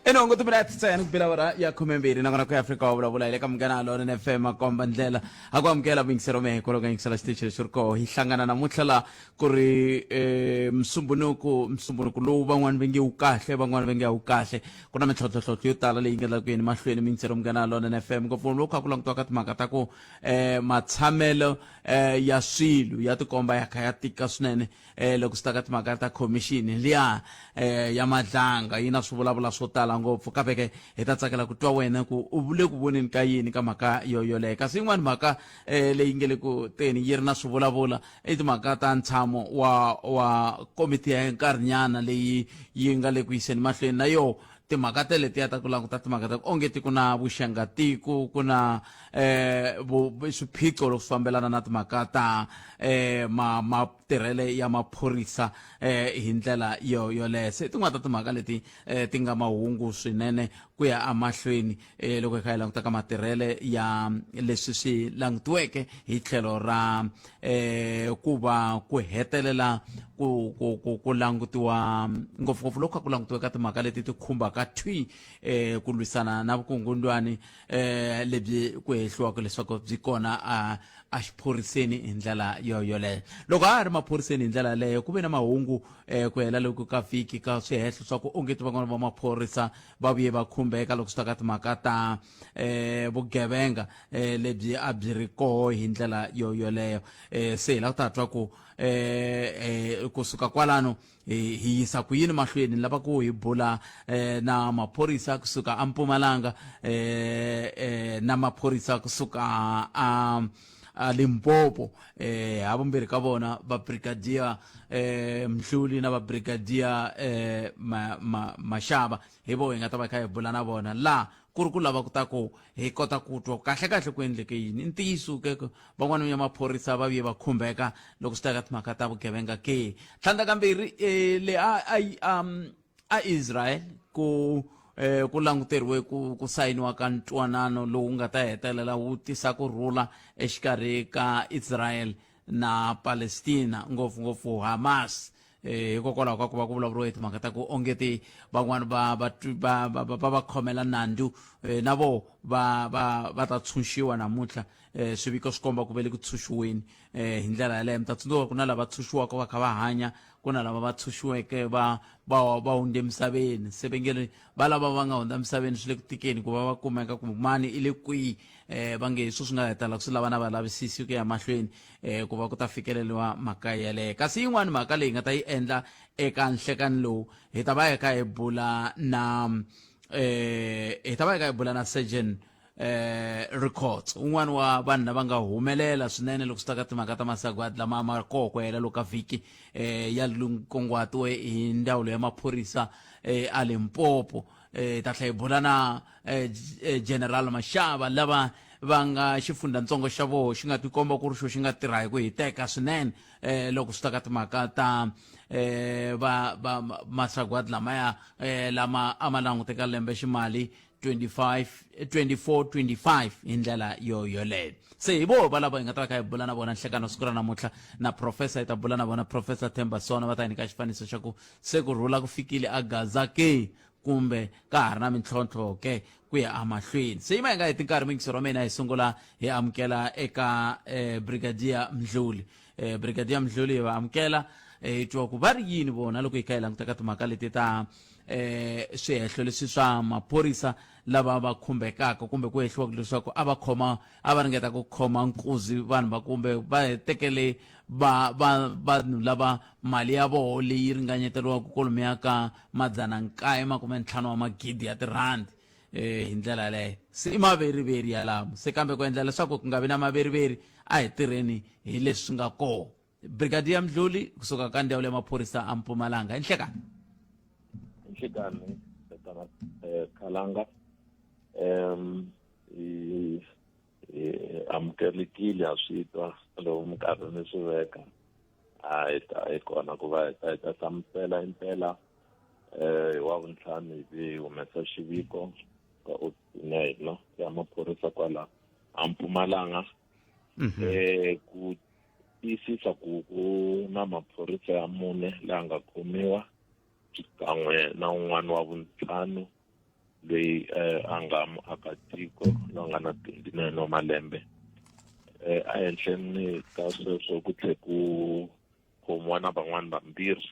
Enongo timinete ntsena ku bela awara ya 12, nakona ku ya Afrika wa vulavula hi le ka Munghana Lonene FM, makomba ndlela a ku amukela muyingiseri wa mehe kwalomu ka yingisela xitichi lexi ri koho. Hi hlangana namuntlha la ku ri Musumbunuku, Musumbunuku lowu van'wani va nge wu kahle, van'wani va nge a wu kahle. Ku na mintlhontlhotlhontlho yo tala leyi nga la ku yeni mahlweni, muyingiseri wa Munghana Lonene FM, ngopfu loko kha ku langutiwa ka timhaka ta ku matshamelo ya swilo ya tikomba ya kha ya tika swinene. Loko swi ta ka timhaka ta khomixini liya ya Madlanga, yi na swivulavula swo tala ngopfu, kambe ke hi ta tsakela ku twa wena ku u le ku voneni ka yini ka mhaka yo yoleyo. Kasi yin'wani mhaka leyi nge le ku teni yi ri na swivulavula i timhaka ta ntshamo wa komiti ya nkarhinyana leyi yi nga le ku yiseni mahlweni na yo timhaka teletiya ta ku languta timhaka ta ku onge ti ku na vuxangatiko, ku na swiphiqo loko swi fambelana na timhaka ta matirhele ya maphorisa hi ndlela yo yoleyo. Se tin'wana ta timhaka leti ti nga mahungu swinene ku ya emahlweni loko hi kha hi languta ka matirhele ya leswi swi langutiweke hi tlhelo ra ku va ku hetelela ku langutiwa ngopfungopfu loko kha ku langutiwa ka timhaka leti ti khumbaka thwi ku lwisana na vukungundwani lebyi ku hehliwaka leswaku byi kona a xiphoriseni hi ndlela yo yoleyo. Loko a ha ri maphoriseni hi ndlela yaleyo, ku ve na mahungu ku hela loko ka vhiki ka swihehlo swa ku ongeti van'wana va maphorisa va vuye va khumbeka loko swi ta ka timhaka ta vugevenga lebyi a byi ri koho hi ndlela yo yoleyo. Se hi lava ku ta twa ku kusuka kwalano hi yisa ku yini mahlweni. Ni lava ku hi bula na maphorisa kusuka a Mpumalanga na maphorisa kusuka a Limpopo, havumbirhi ka vona va Brigadier Mdluli na va Brigadier Mashaba, hi vo hi nga ta va kha hi bula na vona laha ku ri ku lava ku ta ku hi kota ku twa kahle kahle ku endleke yini. I ntiyiso ke ku van'wana ya maphorisa va vuye va khumbeka loko swi ta ka timhaka ta vugevenga ke? Tlhandlakambirhi, le a Israel ku languteriwe ku sayiniwa ka ntwanano lowu nga ta hetelela wu tisa ku rhula exikarhi ka Israel na Palestina, ngopfungopfu Hamas, hikokwalaho ka ku va ku vulavuriwa hi timhaka ta ku ongeti van'wana va khomela nandzu na vo va ta tshunxiwa namuntlha. Swiviko swi komba ku ve le ku tshunxiweni hi ndlela yaleyo. Mi ta tsundzuka ku na lava tshunxiwaka va kha va hanya, ku na lava va tshunxiweke va hundze emisaveni. Se va nge ri va lava va nga hundza emisaveni swi le ku tikeni ku va va kumeka ku mani i le kwihi. Va nge hi swo swi nga hetela swi lava na valavisisi ku ya mahlweni ku va ku ta fikeleriwa mhaka yeleyo. Kasi yin'wani mhaka leyi nga ta yi endla eka nhlekani lowu, hi ta va hi kha hi bula na hi ta va hi kha hi bula na Surgeon Records, un'wana wa vanhu lava nga humelela swinene loko swi ta ka timhaka ta masagwadi lama ma koho ku hela loko ka vhiki ya kunguhatiwe hi ndzawulo ya maphorisa a Limpopo. Ta tlhela hi bula na General Mashaba, lava va nga xifundzatsongo xa voho xi nga tikomba ku ri xo xi nga tirha hi ku hiteka swinene loko swi ta ka timhaka ta va masagwadi lamaya lama a ma languteka lembe ximali 25 24 25 hi ndlela yo yoleyo. Se hi voho valavo hi nga ta va kha hi bula na vona nhlekano siku ra namuntlha, na professor hi ta bula na vona, Professor Themba Sona, va ta hi nyika xifaniso xa ku se ku rhula ku fikile a Gaza ke kumbe ka ha ri na mintlhontlho ke ku ya emahlweni. Se yima hi nga heti nkarhi, muyingiseri wa mina, hi sungula hi amukela eka Brigadier Mdluli. Brigadier Mdluli hi va amukela, hi twa ku va ri yini vona loko hi kha hi languta ka timhaka leti ta swihehlo leswi swa maphorisa lava va khumbekaka kumbe ku hehliwaka leswaku a va khoma, a va ringeta ku khoma nkuzi vanhu va kumbe va tekele va va vanhu lava mali ya voho leyi ringanyeteriwaka kwalomuya ka 950 wa magidi ya tirhandi hi ndlela yaleyo. Se i maveriveri yalamo. Se kambe ku endla leswaku ku nga vi na maveriveri, a hi tirheni hi leswi swi nga koho. Brigadier Mdluli kusuka ka ndzawulo ya maphorisa a Mpumalanga, hi nhlekani. Nhlekani tatana Khalanga, hi amukelekile, ha swi twa loko mi karhi mi swi veka, a hi ta hi kona ku va hi ta hlamusela impela. Hi wa vuntlhanu hi vi humesa xiviko ka ofisini ya hina ya maphorisa kwala a Mpumalanga. Ku tiyisisa ku ku na maphorisa ya mune laha nga khomiwa xikan'we na un'wana wa vuntlhanu loyi a nga muakatiko loyi a nga na 29 wa malembe. Ehenhleni ka sweswo ku tlhe ku khomiwa na van'wani vambirhi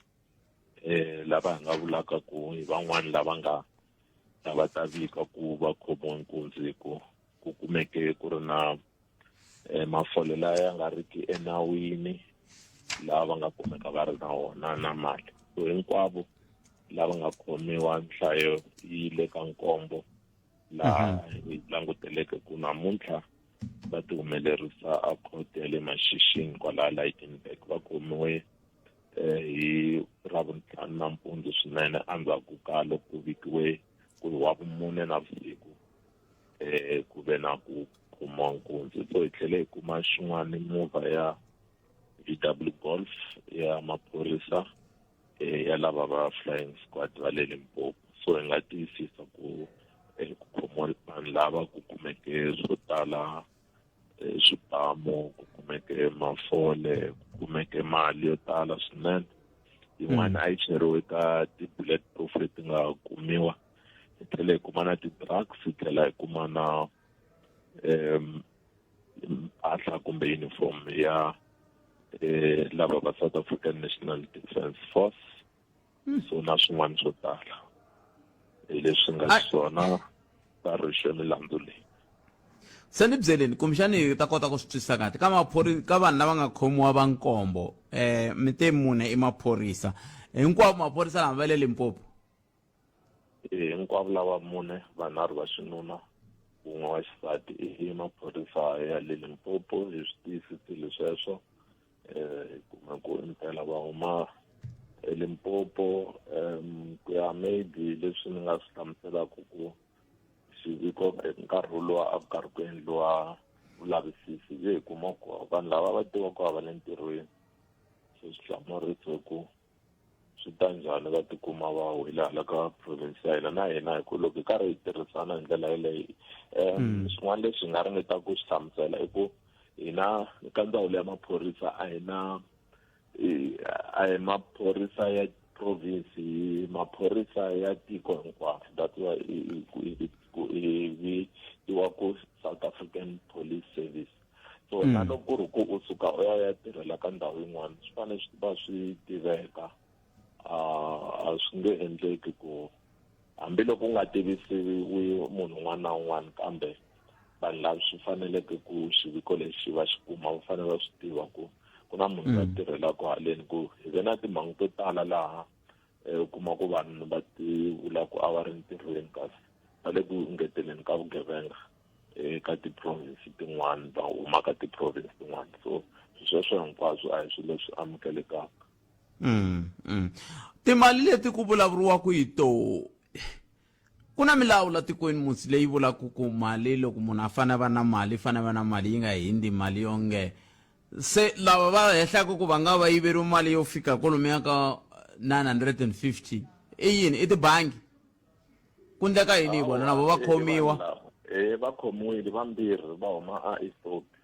lava hi nga vulaka ku hi van'wani lava nga ta va ta vika ku va khomiwe nkunzi hi ku ku kumeke ku ri na mafole laya ya nga riki enawini lawa va nga kumeka va ri na wona na mali. So hinkwavo lava nga khomiwa nhlayo yi le ka nkombo laha hi languteleke ku namuntlha va ti humelerisa a khoto ya le Mashishini kwalaha Lydenburg. Va khomiwe hi Ravuntlhanu nampundzu swinene endzhaku ka loko ku vikiwe ku hi Wavumune navusiku ku ve na ku khomiwa nkunzi. So hi tlhele hi kuma xin'wana movha ya VW Golf ya maphorisa ya lava va flying squad va le Limpopo. So hi nga tiyisisa ku ku khomiwa vanhu lava ku kumeke swo tala, swipamu, ku kumeke mafole, ku kumeke mali yo tala swinene. Yin'wana a yi cheriwe ka ti-bullet proof leti nga kumiwa. Hi tlhela hi kuma na ti-drugs, hi tlhela hi kuma na mpahla kumbe uniform ya lava va South African National Defence Force. So na swin'wana swo tala hi leswi nga swona va rhwexiwe milandzu leyi. Se ni byeleni kumbexani hi ta kota ku swi twisisa kahle ka maphorisa, ka vanhu lava nga khomiwa va nkombo, mi te mune i maphorisa, hinkwavo maphorisa lama va le Limpopo? Hinkwavo lava mune, vanharhu va xinuna wun'we wa xisati, i maphorisa ya le Limpopo. Hi swi tiyisisile sweswo, hi kume ku impela va huma eLimpopo. Ku ya maybe leswi ni nga swi hlamuselaka ku xiviko hi nkarhi wolowo a ku karhi ku endliwa vulavisisi, hi hi kuma ku vanhu lava va tiva ku a va le ntirhweni. So swi hlamarisa ku swi ta njhani va tikuma va wile hala ka province ya hina na hina, hi ku loko hi karhi hi tirhisana hi ndlela yeleyo. Swin'wana leswi hi nga ringetaka ku swi hlamusela i ku hina ka ndzawulo ya maphorisa a hi na a hi maphorisa ya province, hi maphorisa ya tiko hinkwaro. That's why hi vitiwa ku South African Police Service. So na loko ku ri ku u suka u ya ya tirhela ka ndhawu yin'wana, swi fanele swi va swi tiveka. A swi nge endleki ku hambiloko u nga tivisiwi munhu un'wana na un'wana, kambe vanhu lava swi faneleke ku xiviko lexi va xi kuma va fanele va swi tiva ku ku na munhu la tirhelaka haleni. Ku hi ve na timhangu to tala laha u kuma ku vanhu va ti vula ku a va ri ntirhweni kasi va le ku ngeteleni ka vugevenga eka ti-province tin'wana, va huma ka ti-province tin'wana. So sweswo hinkwaswo a hi swilo leswi amukelekaka. Timali leti ku vulavuriwaka hi to, ku na milawu la tikweni musi leyi vulaka ku mali loko munhu a fanele va na mali, fanele va na mali yi nga hindzi mali yonge. Se lava va hehlaka ku va nga va yiveriwa mali yo fika kwalomuya ka 950 i yini? I tibangi? Ku ndleka yini hi vona? Na vo va khomiwa? Va khomiwile vambirhi, va huma a Ethiopia.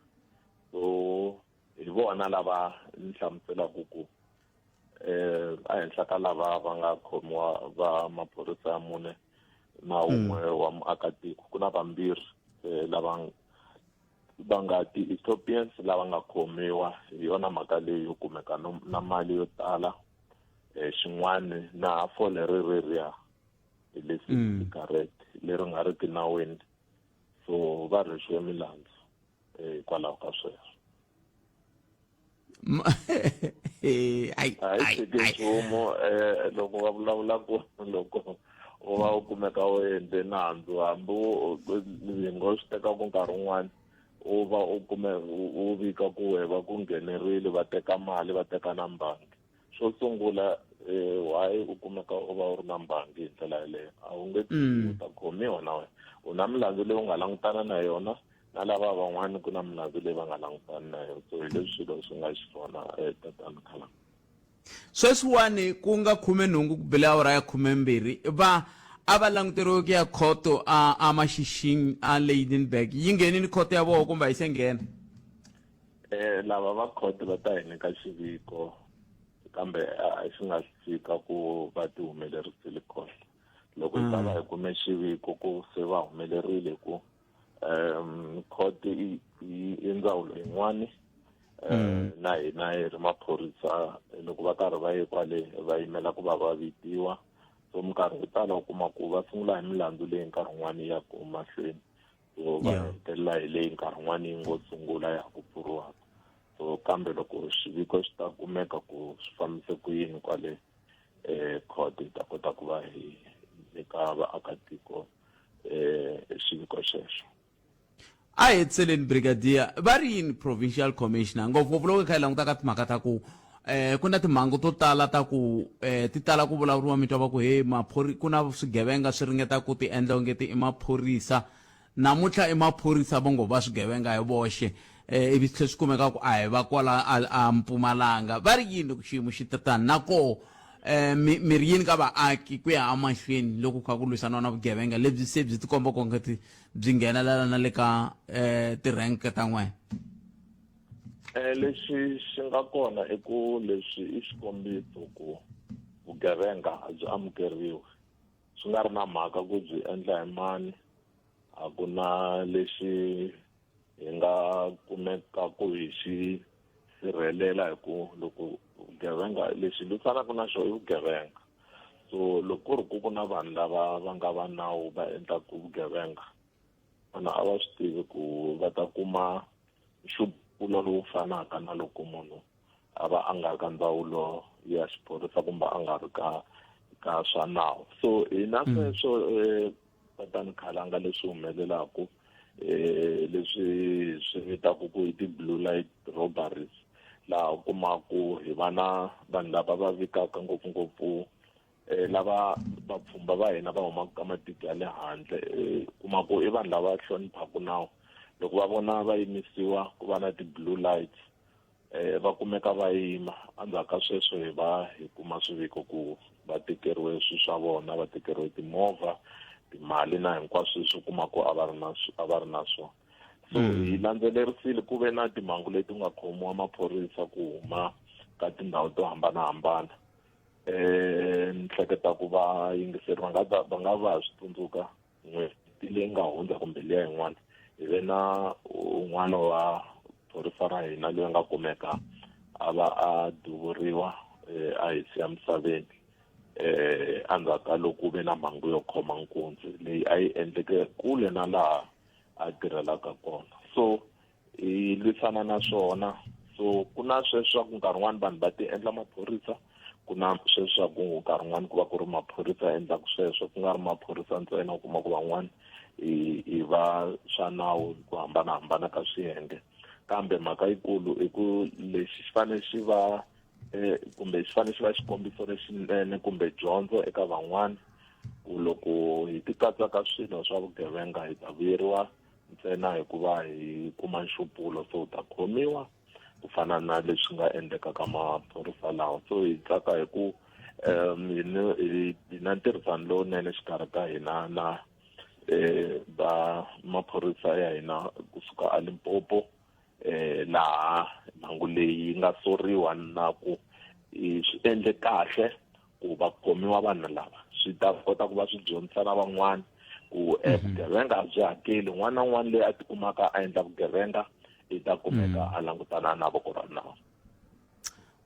So hi vona lava ni hlamuselaka ku ehenhla ka lava va nga khomiwa va maphorisa ya mune na wun'we wa muakatiko, ku na vambirhi lava va nga ti-Ethiopians lava nga khomiwa hi yona mhaka leyi yo kumeka na mali yo tala. Xin'wani na fole ri reriya hi leswi cigarette leri nga riki nawini. So va rhwexiwe milandzu hikwalaho ka sweswo. Ai, a hi ai, tshiki ai. nchumu. Loko va vulavula ku loko u va u kumeka u endle nandzu, hambi hi ngo swi teka ku nkarhi wun'wani u va u kume u vika ku we va ku nghenerile, va teka mali, va teka na mbangi. Xo sungula, why u kumeka u va u ri na mbangi hi ndlela yeleyo? A wu nge u ta khomiwa na wena, u na milandzu leyi u nga langutana na yona, na lava van'wani ku na milandzu leyi va nga langutani na yona. So hi leswi swilo swi nga xiswona, tatana Khalanga. Sweswiwani ku nga 18 ku bile awara ya 12, va a va languteriwe ku ya khoto a Mashishing a Lydenburg. Yi nghenini khoto ya vona kumbe a yi se nghena? Lava va court va ta hi nyika xiviko kambe a xi nga fika ku va ti humelerisile court loko hi ta va hi kume xiviko ku se va humelerile ku um court i i ndzawulo yin'wani na hina hi ri maphorisa loko va karhi va ye kwale va yimela ku va va vitiwa so minkarhi yo tala u kuma ku va sungula hi milandzu leyi nkarhi wun'wani ya ku mahlweni so va hetelela hi leyi nkarhi wun'wani yi ngo sungula ya ku pfuriwaka so kambe loko xiviko xi ta kumeka ku swi fambise ku yini kwale eh court hi ta kota ku va hi nyika vaakatiko eh xiviko xexo a hi hetiseleni brigadier va ri yini provincial commissioner ngopfungopfu loko hi kha hi languta ka timhaka ta ku eh ku na timhangu to tala ta ku eh ti tala ku vulavuriwa mi twa va ku he maphori ku na swigevenga swi ringeta ku ti endla onge ti i maphorisa namuntlha i maphorisa vo ngo va swigevenga hi voxe eh ivi swi tlhela swi kumeka ku a hi va kwala a, a Mpumalanga va ri yini loko xiyimo xi ta tani na koho eh mi mi ri yini ka vaaki ku ya emahlweni loko kha ku lwisaniwa na vugevenga lebyi se byi tikomba ku ongeti byi nghenelela na le ka eh ti-rank ta n'wena Eh lexi xi nga kona i ku leswi i xikombiso ku vugevenga a byi amukeriwi swi nga ri na mhaka ku byi endla hi mani a ku na lexi hi nga kumeka ku hi xi sirhelela hi ku loko vugevenga lexi lwisanaka na xona i vugevenga so loko ku ri ku ku na vanhu lava va nga va nawu va endlaka vugevenga vanhu a va swi tivi ku va ta kuma nxupulo lowu fanaka na loko munhu a va a nga ri ka ndzawulo ya xiphorisa kumbe a nga ri ka ka swa nawu so hina mm. sweswo um tatani khalanga leswi humelelaku um leswi swi vitaka ku i ti-blue light robberies laha u kumaku hi va na vanhu lava va vikaka ngopfungopfu eh, lava vapfhumba va hina va humaka ka matiko ya le handle eh, kuma ku i vanhu lava hloniphaka nawu loko va vona va yimisiwa ku va na ti-blue lights eh, va kumeka va yima endzhaku ka sweswo hi va hi kuma swiviko ku va tekeriwe swilo swa vona va tekeriwe timovha timali na hinkwaswo leswi kuma ku a va ri na a va ri na swona so mm. hi landzelerisile ku ve na timhangu leti nga khomiwa maphorisa ku huma ka tindhawu to hambanahambana eh ni hleketa ku va yingiseri va nga va nga va swi tsundzuka n'hweti leyi nga hundza kumbe liya yin'wana hi ve na un'wana wa phorisa ra hina loyi a nga kumeka a va a duvuriwa eh, a hi siya misaveni eh endzhaku ka loko ku ve na mhangu yo khoma nkunzi leyi a yi endleke kule na laha a tirhelaka kona so hi lwisana na swona so ku na sweswo swa ku nkarhi wun'wani vanhu va ti endla maphorisa ku na sweswo swa ku nkarhi wun'wani ku va ku ri maphorisa ya endlaka sweswo ku nga ri maphorisa ntsena u kuma ku van'wani hi hi va swa nawu ku hambanahambana ka swiyenge kambe mhaka yikulu i ku lexi xi fanele xi va eh, kumbe xi fanele xi va xikombiso lexinene kumbe dyondzo eka van'wani ku loko hi ti katsa ka swilo swa vugevenga hi ta vuyeriwa ntsena hikuva hi kuma nxupulo so u ta khomiwa ku fana na leswi nga endleka ka maphorisa lawa so hi tsaka hi ku um hi na ntirhisano lowunene xikarhi ka hina na eh va maphorisa ya hina kusuka a Limpopo eh laha mhangu leyi yi nga soriwa na ku swi endle kahle ku va khomiwa vanhu lava swi ta kota ku va swi dyondzisa na van'wana ku eh, mhm. vugevenga a byi hakeli un'wana na un'wana loyi a tikumaka a endla vugevenga i ta kumeka mm. a langutana na voko ra nawu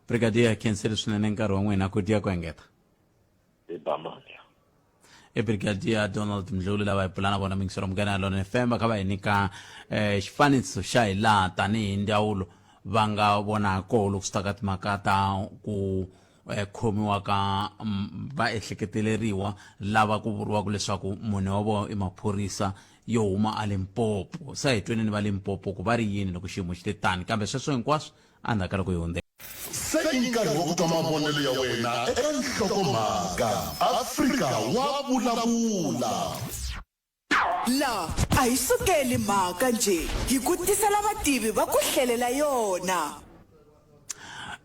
brigadier khenseli swinene nkarhi wa n'wina ku dya ku engeta hi ba mandla i brigadier donald mdluli lava hi pulana vona mingisero munghana ya lona fm va kha va hi nyika eh, xifaniso xa hi laha tanihi ndzawulo va nga vona koho loko swi ta ka timhaka ta ku eh, khomiwa ka mm, vaehleketeleriwa lava ku vuriwaka leswaku mune wa vona i maphorisa yo huma a Limpopo se hi tweni ni va Limpopo ku va ri yini loko xiyimo xi te tani kambe sweswo hinkwaswo endzhaku ka loko hi hundze Se i nkarhi wa ku twa mavonelo ya wena eka nhlokomhaka. Afrika wa vulavula. La a hi sukeli mhaka njhe, hi ku tisela vativi va ku hlelela yona.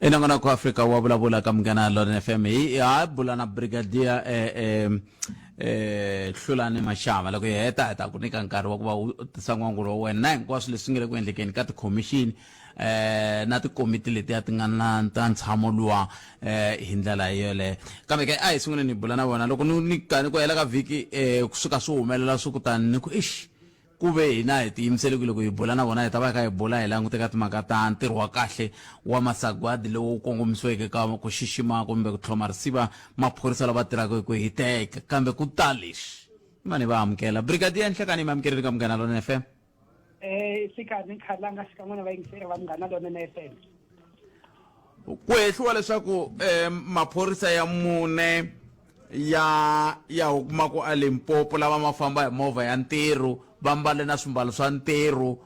Enongonoko Afrika wa vulavula ka Munghana Lonene FM hi ha bula na Brigadier eh, eh, eh, Hlulani Mashava. Loko hi heta hi ta ku nyika nkarhi wa ku va u tisa n'wangulo wa wena na hinkwaswo leswi nga le ku endlekeni ka tikhomixini eh na tikomiti letiya ti nga na ta ntshamo luwa eh hi ndlela yoleyo. Kambe ke a hi sunguleni hi bula na vona loko ni ni ni ku hela ka vhiki eh kusuka swi humelela swi kutani ni ku ixi Ku ve hina hi tiyimisele ku loko hi bula na vona hi ta va hi kha hi bula hi langute ka timhaka ta ntirho wa kahle wa masagwadi lowu kongomisiweke ka ku xixima kumbe ku tlhoma risiva maphorisa lava tirhaka hi ku hiteka. Kambe ku ta leswi, i mani va amukela. Brigadier Nhlekani, mi amukerile ka Munghana Lonene FM. Xikani Khalanga xikan'we na vayingiseri va Munghana Lonene FM. Ku hehliwa leswaku maphorisa ya mune ya ya humaka a Limpopo lava ma famba hi movha ya ntirho va mbale na swimbalo swa ntirho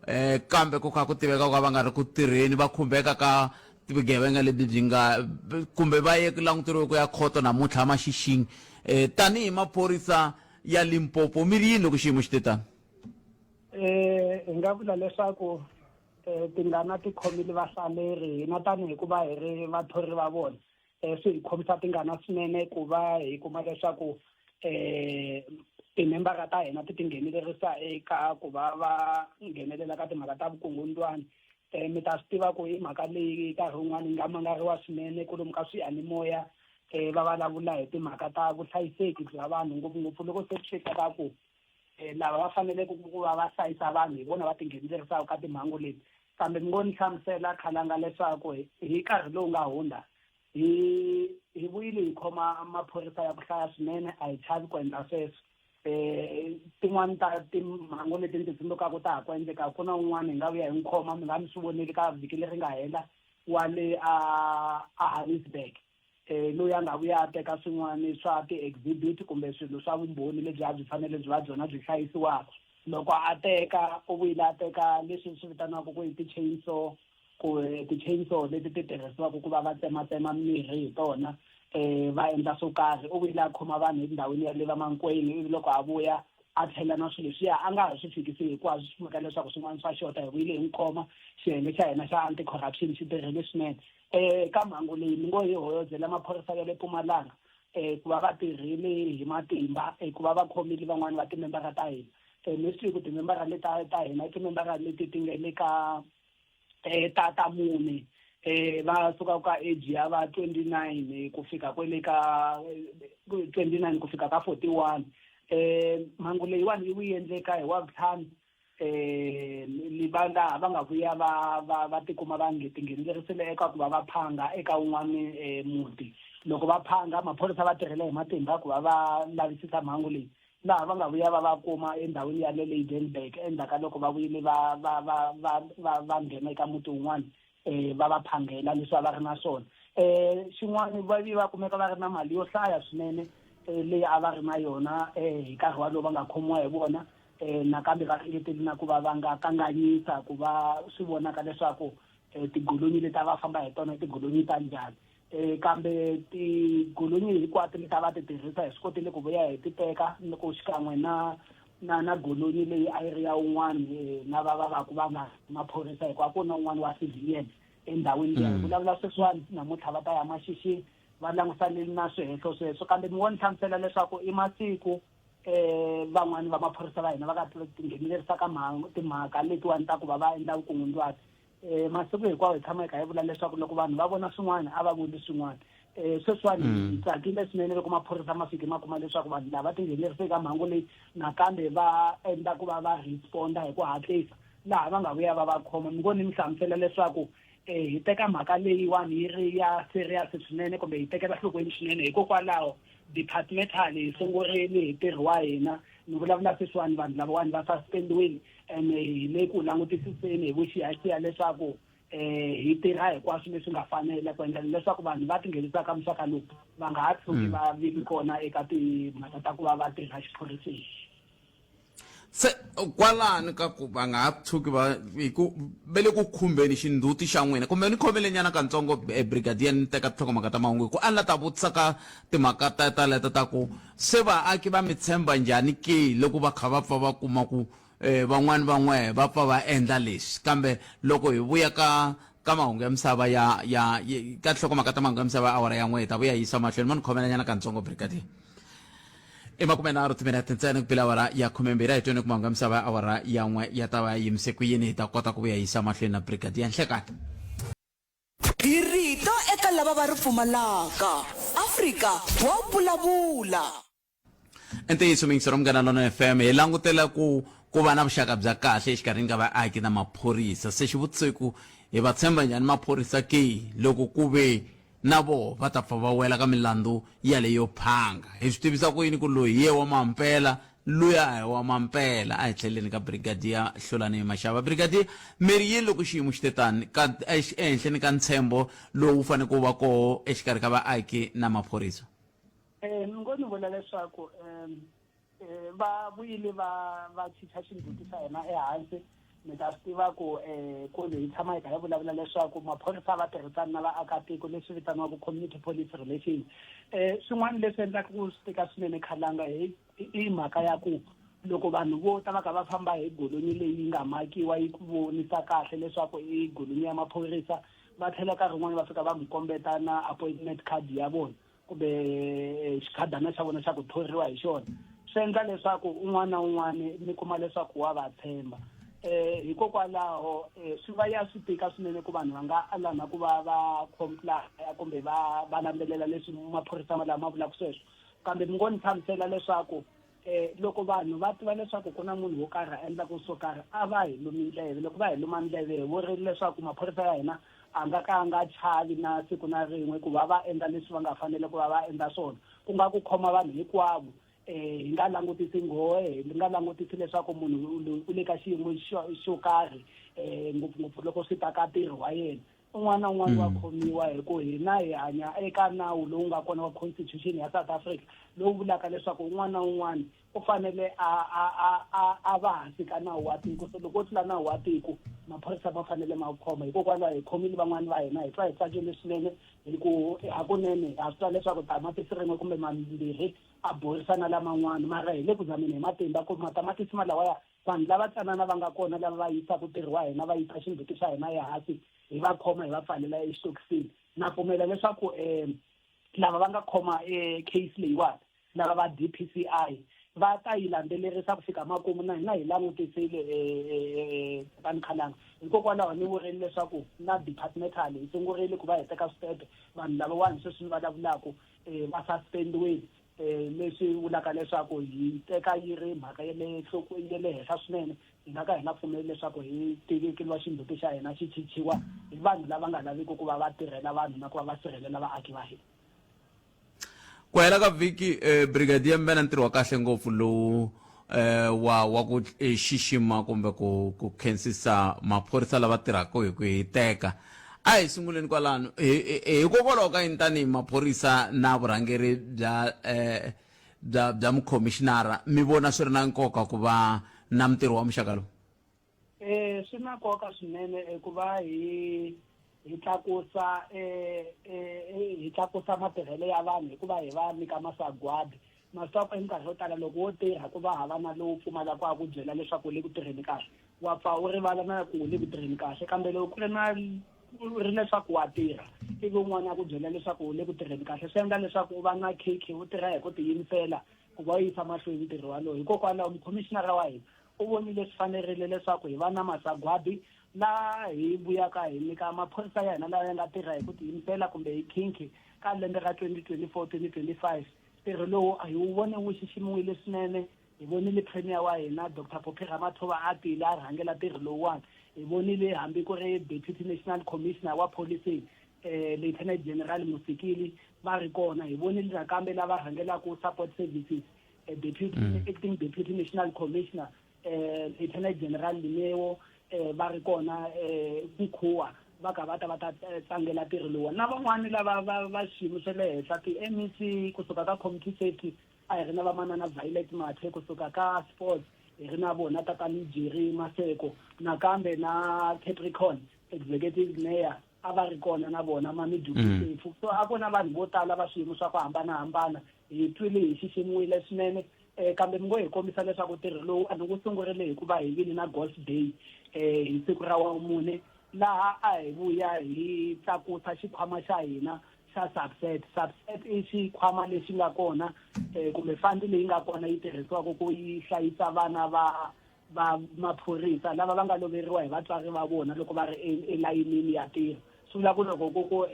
eh kambe ku kha ku tiveka ku va nga ri ku tirheni va khumbeka ka vugevenga lebyi byi nga kumbe va ye languteriwe ku ya khoto namuntlha maxixini eh tanihi maphorisa ya Limpopo mi ri yini loko xiyimo xi te tano? Eh hi nga vula leswaku eh tingana ti khomile vahlaleri hina tanihi ku va hi ri vathori va vona. Swi hi khomisa tingana swinene ku va hi kuma leswaku timembara ta hina ti tinghenelerisa eka ku va va nghenelela ka timhaka ta vukungundzwani. Mi ta swi tiva ku i mhaka leyi nkarhi wun'wani yi nga mangariwa swinene kwalomu ka swiyanimoya va vulavula hi timhaka ta vuhlayiseki bya vanhu ngopfungopfu loko se swi fika ka ku lava va faneleke ku va va hlayisa vanhu hi vona va tinghenelerisaka ka timhangu leti. Kambe mi ngo ni hlamusela Khalanga leswaku hi nkarhi lowu nga hundza hi hi vuyile hi khoma maphorisa ya ku hlaya swinene a hi chavi ku endla sweswo. Tin'wani ta timhangu leti ni ti tsundzukaka ta ha ku endleka ku na un'wana hi nga vuya hi n'wi khoma mi nga mi swi vonile ka vhiki leri nga hela wa le a a Harrisburg. Loyi a nga vuya a teka swin'wana swa ti-exhibit kumbe swilo swa vumbhoni lebyi a byi fanele byi va byona byi hlayisiwaka. Loko a teka u vuyile a teka leswi swi vitaniwaka ku i ti-chainsaw ku ti-chainsaw leti ti tirhisiwaka ku va va tsematsema mirhi hi tona va endla swo karhi. U vuyile a khoma vanhu endhawini ya le va Mankweng ivi loko a vuya a tlhela na swilo leswiya a nga ha swi fikisi hinkwaswo swi kumeka leswaku swin'wana swa xota hi vuyile hi n'wi khoma. Xiyenge xa hina xa anti-corruption xi tirhile swinene. Ka mhangu leyi mi ngo hi hoyozela maphorisa ya le Mpumalanga ku va va tirhile hi matimba ku va va khomile van'wani va timembara ta hina. Mostly ku timembara leti ta hina i timembara leti ti nga le ka ta ta mune va suka ka age ya va 29 ku fika kwele ka 29 ku fika ka 41. Mhangu leyiwani yi vuye endleka hi Wavuntlhanu ni va laha va nga vuya va va va tikuma va nge tinghenelerisile eka ku va va phanga eka wun'wani muti. Loko va phanga maphorisa va tirhile hi matimba ku va va lavisisa mhangu leyi laha va nga vuya va va kuma endhawini ya le Lydenburg endzhaku ka loko va vuyile va va va va va va nghena eka muti wun'wana va va phangela leswi a va ri na swona. Xin'wana va vi va kumeka va ri na mali yo hlaya swinene leyi a va ri na yona hi nkarhi walowo va nga khomiwa hi vona. Nakambe va ringetile na ku va va nga kanganyisa ku va swi vonaka leswaku tigolonyi leti a va famba hi tona i tigolonyi ta njhani. Kambe tigolonyi hinkwato leti a va ti tirhisa hi swi kotile ku vuya hi ti teka ni ku xikan'we na na na golonyi leyi a yi ri ya un'wana lava va va ku va nga maphorisa hikuva ku na un'wana wa civilian endhawini leyi. Hi vulavula sweswiwani namuntlha va ta ya Mashishini va langusanile na swihehlo sweswo kambe ni ngo ni hlamusela leswaku i masiku van'wani va maphorisa va hina va ka tinghenelerisa ka timhaka letiwani ta ku va va endla vukungundzwani. Masiku hinkwawo hi tshama hi kha hi vula leswaku loko vanhu va vona swin'wana a va vuli swin'wana. Sweswiwani hi tsakile swinene loko maphorisa ma fike ma kuma leswaku vanhu lava tinghenelerise eka mhangu leyi nakambe va endla ku va va responda hi ku hatlisa laha va nga vuya va va khoma. Ni ngo ni mi hlamusela leswaku hi teka mhaka leyiwani yi ri ya serious swinene kumbe hi tekela nhlokweni swinene hikokwalaho departmentally hi sungurile hi ntirho wa hina. Ni vulavula sweswiwani vanhu lavawani va suspendiwile ene hi le ku langutisiseni hi vuxiyaxiya leswaku hi tirha hinkwaswo leswi nga fanela ku endlela leswaku vanhu va tinghenisa ka muxaka lowu va nga ha tshuki va viki kona eka timhaka ta ku va va tirha xiphoriseni. Se kwalani ka ku va nga ha tshuki va hi ku ve le ku khumbeni xindzhuti xa n'wina kumbe ni khomele nyana katsongo brigadier ni teka tinhlokomhaka ta mahungu hi ku a ni la ta vutisa ka timhaka ta taleto ta ku se vaaki va mi tshemba njhani ke loko va kha va pfa va kuma ku van'wani va n'wehe va pfa va endla leswi kambe loko hi vuya ka ka mahungu ya misava ya ya ka nhlokomhaka ta mahungu ya misava ya awara ya n'we hi ta vuya yisa mahlweni mo ni khomelanyana kantsongo brigadier i makumenharhu timinete ntsena ku bile awara ya khumembirhi a hi tweni ku mahungu ya misava ya awara ya n'we ya ta va ya yimise ku yini hi ta kota ku vuya yisa mahlweni na brigadier nhlekani Hi rito eka lava va ri pfumalaka. Afrika wa vulavula. I ntiyiso miyingisero Munghana Lonene FM hi langutela ku ku va na vuxaka bya kahle exikarhini ka vaaki na maphorisa se xivutiso i ku hi va tshemba njhani maphorisa ke loko ku ve na voho va ta pfa va wela ka milandzu yaleyo phanga hi swi tivisa ku yini ku loyi hi ye wa mampela luya a hi wa mampela a hi tlheleni ka brigadier Hlulani Mashava brigadier mi ri yini loko xiyimo xi te tani ka ehenhleni ka ntshembo lowu faneke wu va koho exikarhi ka vaaki na maphorisa Ni ngo ni vula leswaku um va vuyile va va chicha xindzhuti xa hina ehansi mi ta swi tiva ku um ku hi tshama hi kha hi vulavula leswaku maphorisa va tirhisana na vaakatiko leswi vitaniwaka community police relations um swin'wana leswi endlaka ku swi tika swinene khalanga hi i mhaka ya ku loko vanhu vo ta va kha va famba hi golonyi leyi nga makiwa yi ku vonisa kahle leswaku i golonyi ya maphorisa va tlhela nkarhi wun'wani va fika va mi kombeta na appointment card ya vona kumbe eh, xikhadana xa vona xa ku thoriwa hi xona swi endla leswaku un'wana na un'wana mi kuma leswaku wa va tshemba eh hikokwalaho eh, swi va ya swi tika swinene ku vanhu va nga ala na ku va va comply kumbe va va landzelela leswi maphorisa lama vulaka sweswo kambe mi ngo ni hlamusela leswaku eh loko vanhu va tiva leswaku ku na munhu wo karhi a endlaka swo karhi a va hi lumi ndleve loko va hi luma ndleve hi vurile leswaku maphorisa ya hina a nga ka a nga chavi na siku na rin'we ku va va endla leswi va nga fanele ku va va endla swona ku nga ku khoma vanhu hinkwavo eh hi nga langutisi nghohe hi nga langutisi leswaku munhu loyi u le ka xiyimo xo karhi eh ngopfungopfu loko swi ta ka ntirho wa yena un'wana na un'wana wa khomiwa hi ku hina hi hanya eka nawu lowu nga kona wa constitution ya South Africa lowu vulaka leswaku un'wana na un'wana u fanele a a a a a va hansi ka nawu wa tiko so loko wo tlula nawu wa tiko maphorisa ma fanele ma ku khoma hikokwalaho hi khomile van'wani va hina hi twa hi tsakile swinene hi ku hakunene ha swi tiva leswaku tamatisi rin'we kumbe mambirhi a borisa na laman'wana mara hi le ku zameni hi matimba ku matamatisi ma lawaya Vanhu lava tsanana va nga kona lava va yisaka ntirho wa hina va yisa xindzhuti xa hina ehansi hi va khoma hi va pfalela exitokisini. Na pfumela leswaku um lava va nga khoma e case leyiwani lava va D_P_C_I va ta yi landzelerisa ku fika makumu na hina hi langutisile Tatani Khalanga hikokwalaho ni vurile leswaku na departmental hi sungurile ku va hi teka swistepe vanhu lavawani sweswi ni vulavulaka va suspend-iwile leswi vulaka leswaku hi teka yi ri mhaka ya le ya le henhla swinene hi nga ka hi nga pfumeli leswaku hi tekeriwa xindzhuti xa hina xi chichiwa hi vanhu lava nga laviki ku va va tirhela vanhu na ku va va sirhelela vaaki va hina ku hela ka vhiki eh, brigadier mi ve na ntirho wa kahle ngopfu lowu eh, wa wa ku eh, xixima kumbe ku ku khensisa maphorisa lava tirhaka hi ku hiteka a hi sunguleni kwalano hikokwalaho ka yini tanihi maphorisa na vurhangeri bya eh, bya bya mukhomixinara mi vona swi ri na nkoka ku va na mintirho wa muxaka lowu Eh swi na nkoka swinene eh, ku va hi hi tlakusa eh, eh hi tlakusa matirhelo ya vanhu hikuva hi va nyika masagwadi ma swi tiva ku eminkarhi yo tala loko wo tirha ku va hava na lowu pfumalaka a ku byela leswaku u le ku tirheni kahle wa pfa u rivala na ku u le ku tirheni kahle kambe loko ku ri na ri leswaku wa tirha ivi un'wana a ku byela leswaku u le ku tirheni kahle swi endla leswaku u va na khekhe u tirha hi ku tiyimisela ku va u yisa mahlweni ntirho walowo hikokwalaho mukhomishinara wa hina u vonile swi fanerile leswaku hi va na masagwadi laha hi vuyaka hi nyika maphorisa ya hina lawa ya nga tirha hi ku tiyimisela kumbe hi khinkhi ka lembe ra 2024 2025 ntirho lowu hi wu vone wu xiximiwile swinene hi vonile premier wa hina Dr Phophi Ramathuba a tile a rhangela ntirho lowuwani hi vonile hambi ku ri deputy national commissioner wa policing eh lieutenant general Musikili va ri kona hi vonile nakambe lava rhangelaka support services eh, deputy acting deputy national commissioner eh lieutenant general Lineo eh va ri kona eh Mkhuwa va ka va ta va ta eh, tlangela ntirho lowu na van'wani lava va va xiyimo xa le henhla ti-MEC kusuka ka community safety a hi ri na vamanana Violet Mathe kusuka ka sports hi ri na vona tatani Jerry Maseko nakambe na Capricorn executive mayor a va ri kona na vona Mami Dukisefu so a ku na vanhu vo tala va swiyimo swa ku hambanahambana hi twile hi xiximiwile swinene um kambe mi ngo hi kombisa leswaku ntirho lowu a ni wu sungurile hikuva hi vile na golf day um hi siku ra wamune Laha a hi vuya hi tlakusa xikhwama xa hina xa SABSET. SABSET i xikhwama lexi nga kona kumbe fandi leyi nga kona yi tirhisiwaka ku yi hlayisa vana va va maphorisa lava va nga loveriwa hi vatswari va vona loko va ri elayinini ya ntirho. Swi vula ku loko ku ku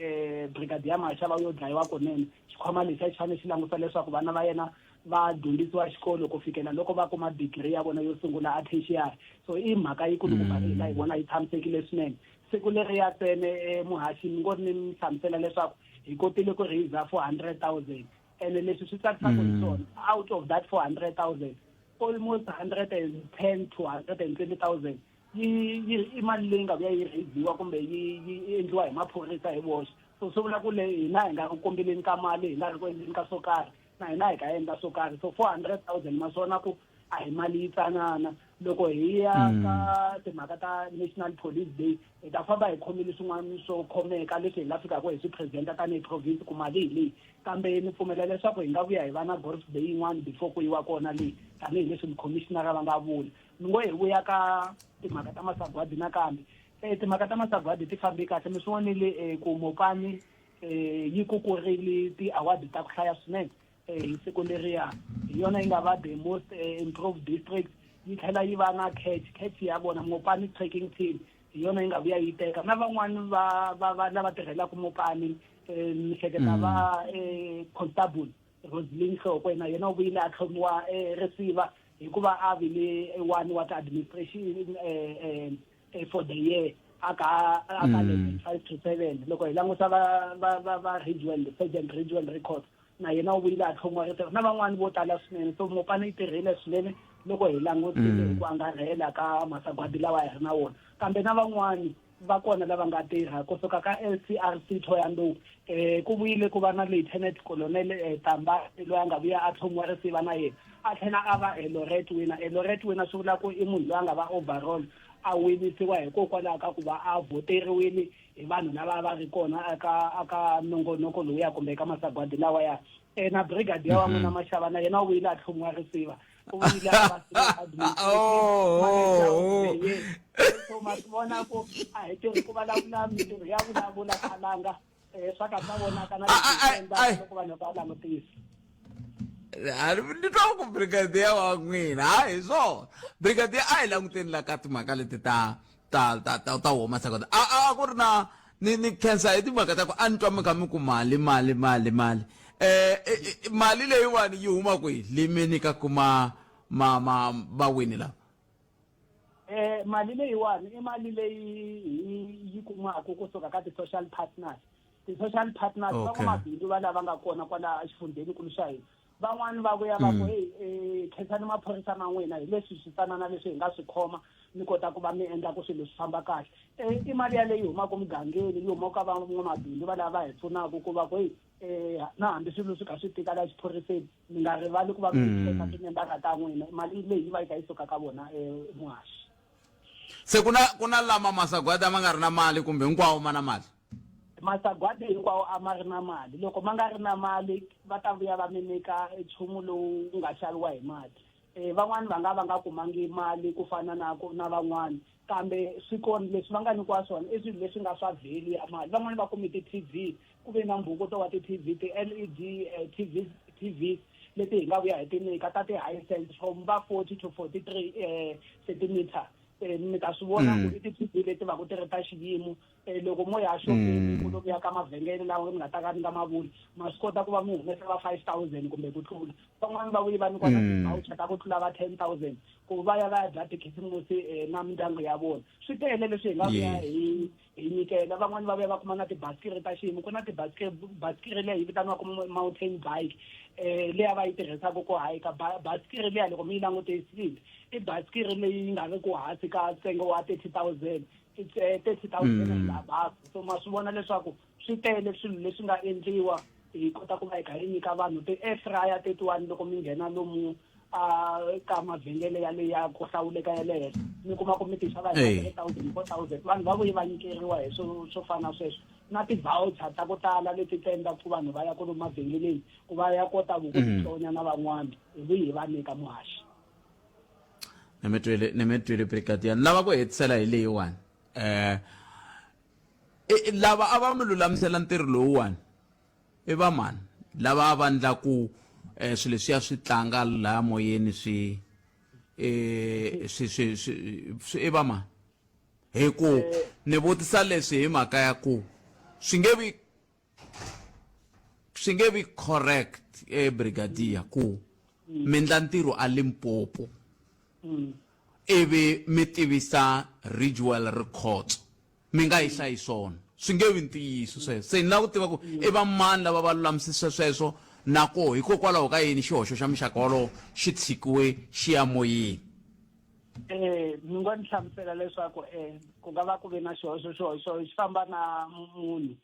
Brigadier Mashava u yo dlayiwa kunene, xikhwama lexi a xi fanele xi langusa leswaku vana va yena va dyondzisiwa xikolo ku fikela loko va kuma degree ya vona yo sungula a tertiary. So i mhaka yikulukumba leyi na yi vona yi tshamisekile swinene. Siku leriya ntsena muhaxi ni ngo ni mi hlamusela leswaku hi kotile ku raiser 400,000 ene leswi swi tsakisaka hi swona out of that 400,000 almost 110 to 120,000 yi yi i mali leyi nga vuya yi raiziwa kumbe yi yi endliwa hi maphorisa hi voxe. So swi vula ku le hina hi nga ri kombeleni ka mali hi nga ri ku endleni ka swo karhi na hina hi ka endla swo karhi. So 400,000 ma swi vona ku a hi mali yitsanana. Loko hi ya ka timhaka ta National Police Day hi ta famba hi khomile swin'wana swo khomeka leswi hi nga fikaka hi swi presenta tanihi province ku mali hi leyi. Kambe ni pfumela leswaku hi nga vuya hi va na golf day yin'wana before ku yiwa kona leyi, tanihileswi mukhomishinara va nga vula. Ni ngo hi vuya ka timhaka ta masagwadi nakambe. Timhaka ta masagwadi ti fambe kahle, mi swi vonile ku Mopani yi kukurile ti-award ta ku hlaya swinene hi siku leriya. Hi yona yi nga va the most improved district, yi tlhela yi va na catch, catch ya vona Mopani trekking team hi yona yi nga vuya yi teka. Na van'wani va va va lava tirhelaka Mopani, ni hleketa va constable Roseline Hlokwe na yena u vuyile a tlhomiwa risiva hikuva a vile one wa ti-administration for the year aka aka level 5 to 7. Loko hi langusa va va va va Ridgewell, Sergeant Ridgewell Records, na yena u vuyile a tlhomiwa risiva na van'wani vo tala swinene. So Mopani yi tirhile swinene loko hi langutile hi ku angarhela ka masagwadi lawa hi ri na wona, kambe na van'wani va kona lava nga tirha kusuka ka LCRC Thohoyandou. Ku vuyile ku va na Lieutenant Colonel Tamba loyi a nga vuya a tlhomiwa risiva na yena a tlhela a va laureate winner. Laureate winner swi vula ku i munhu loyi a nga va overall a winisiwa hikokwalaho ka ku va a voteriwile hi vanhu lava va ri kona eka aka nongonoko lowuya kumbe eka masagwadi lawa ya. Na brigadier wa n'wina Mashava na yena u vuyile a tlhomiwa risiva, u vuyile a va administrative. So ma swi vona ku a hi tirhi ku vulavula, mintirho ya vulavula khalanga swa ka swa vonaka na leswi endlaka loko vanhu va langutisa. Ni twa ku brigadier wa n'wina ha hi swona brigadier a hi languteni la ka timhaka leti ta ta ta ta ta huma sakota a a ku ri na ni ni khensa hi timhaka ta ku a ni twa mi kha mi ku mali mali mali mali mali leyiwani yi huma kwihi leyi mi nyika kuma ma ma vawini lava? Mali leyiwani i mali leyi hi yi kumaka kusuka ka ti-social partners. Ti-social partners van'wamabindzu va lava nga kona kwala exifundzhenikulu xa hina. Van'wani va vuya va ku hey, khensani maphorisa ma n'wina hi leswi switsanana leswi hi nga swi khoma mi kota ku va mi endla ku swilo swi famba kahle. I mali yaleyi humaka mugangeni, yi humaka ka van'wamabindzu va lava va hi pfunaka ku va ku hey, na hambi swilo swi kha swi tika la xiphoriseni mi nga rivali ku va mi teka timembara ta n'wina. Mali leyi yi va yi kha yi suka ka vona muhaxi. Se ku na ku na lama masagwadi a ma nga ri na mali kumbe hinkwawo ma na mali? Masagwadi hinkwawo a ma ri na mali. Loko ma nga ri na mali va ta vuya va mi nyika nchumu lowu nga xaviwa hi mali. Van'wani va nga va nga kumangi mali ku fana na na van'wani, kambe swi kona leswi va nga nyikiwa swona i swilo leswi nga swa value ya mali. Van'wani va kume ti-T_V, ku ve na mbhukuto wa ti-T_V, ti-L_E_D T_V, T_Vs leti hi nga vuya hi ti nyika ta ti-Hisense from va 40 to 43 centimeter. Mi ta swi vona ku i ti-T_V leti va ku ti ri ta xiyimo. Loko mo ya xopeni ku lokuya ka mavhengele lawa ni nga ta ka ni nga ma vuli, ma swi kota ku va mi humesa va 5000 kumbe ku tlula. Van'wani va vuye va nyikiwa na ti-voucher ta ku tlula va 10000 ku va ya va ya dya tikhisimusi na mindyangu ya vona. Swi tele leswi hi nga vuya hi hi nyikela. Van'wani va vuya va kuma na tibasikiri ta xiyimo. Ku na tibasikiri, basikiri leyi vitaniwaka mountain bike leyi va yi tirhisaka ku hayika. Basikiri liya loko mi yi langutisile i basikiri leyi nga ri ku hansi ka ntsengo wa 30,000, it's 30,000 and above. So ma swi vona leswaku swi tele swilo leswi nga endliwa hi kota ku va hi kha hi nyika vanhu ti-air fryer tetiwani. Loko mi nghena lomu a ka mavhengele ya le ya ku hlawuleka ya le henhla mi kuma ku mi ti xava hi 3,000, 4,000. Vanhu va vuye va nyikeriwa hi swo swo fana sweswo na ti-voucher ta ku tala leti ti endlaka ku vanhu va ya kwalomu mavhengeleni ku va ya kota ku titlonya na van'wana hi vuyi hi va nyika muhaxi. Ni mi twile, ni mi twile brigadier. Ni lava ku hetisela hi leyiwani. E, lava a va mi lulamisela ntirho lowuwani i va mani lava a va ndla ku eh, swilo leswiya swi tlanga laya moyeni swi eh, swi swi swi swi i va mani hi ku ni vutisa leswi hi mhaka ya ku swi nge vi swi nge vi correct eh brigadier ku mi ndla ntirho a Limpopo ivi mi tivisa Ridgewell Rikhotso mi nga yi hlayi swona swi nge vi ntiyiso sweswo se ni lava ku tiva ku i va mani lava va lulamisisa sweswo na koho hikokwalaho ka yini xihoxo xa muxaka wolowo xi tshikiwe xi ya moyeni Eh ni ngo ni hlamusela leswaku eh ku nga va ku ve na xihoxo xihoxo xi famba na munhu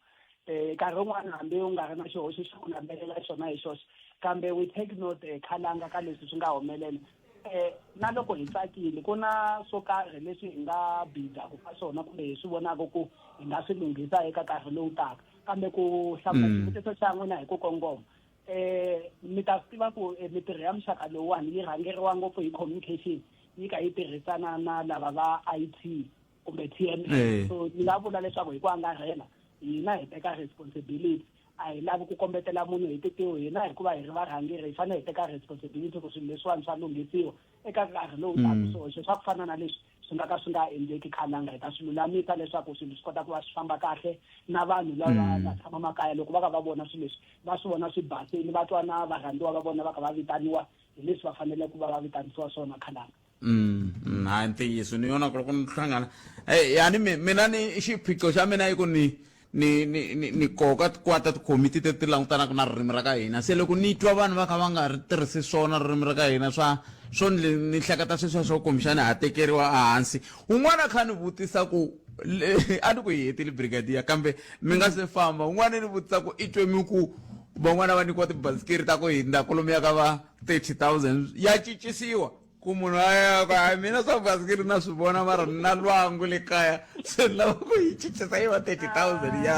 eh nkarhi wun'wana hambi u nga ri na xihoxo xo ku landzelela xona hi xoxe kambe we take note eh, khalanga ka leswi swi nga humelela eh na loko hi tsakile ku na swo karhi leswi hi nga bizaku ka swona kumbe hi swi vonaka ku hi nga swi lunghisa eka nkarhi lowu taka kambe ku hlamula mm. xivutiso xa n'wina hi ku kongoma eh mi ta swi tiva ku eh, mitirho ya muxaka lowuwani yi rhangeriwa ngopfu hi communication yi ka yi tirhisana na lava va I_T kumbe T_M_S eh. so ni nga vula leswaku hi ku angarhela hina hi teka responsibility a hi lavi ku kombetela munhu hi titiho hina hikuva hi ri varhangeri hi fanele hi teka responsibility ku swilo leswiwani swa lunghisiwa eka nkarhi lowu taka mm. swihoxo swa ku fana na leswi swi nga ka swi nga endleki khalanga hi ta swi lulamisa leswaku swilo swi kota ku va swi famba kahle na vanhu lava mm. nga tshama makaya loko va ka va vona swilo leswi va swi vona swi basile va twa na varhandziwa va vona va kha va vitaniwa hi leswi va fanele ku va va vitanisiwa swona khalanga Mm, mm, hayi ntiyiso ni yona ku loko ni hlangana hey, yani mina ni xiphiqo xa mina i ku ni ni ni ni ni koka kwata tikomiti teti ti langutanaka na ririmi ra ka hina se loko ni twa vanhu va kha va nga ri tirhisi swona ririmi ra ka hina swa swo ni ni hleketa sweswiya swo kumbexani ha tekeriwa ehansi un'wana kha ni vutisa ku a ni ku hi hetile brigadier kambe mi nga se famba un'wana ni vutisa ku i twe mi ku van'wana va nyikiwa tibasikiri ta ku hindza kwalomuya ka va 30 000 ya cincisiwa ku munhu a ya ku hayi mina swa basikiri na swi vona mara ni na lwangu le kaya se ni lava ku yi cincisa yi va 30 000 ya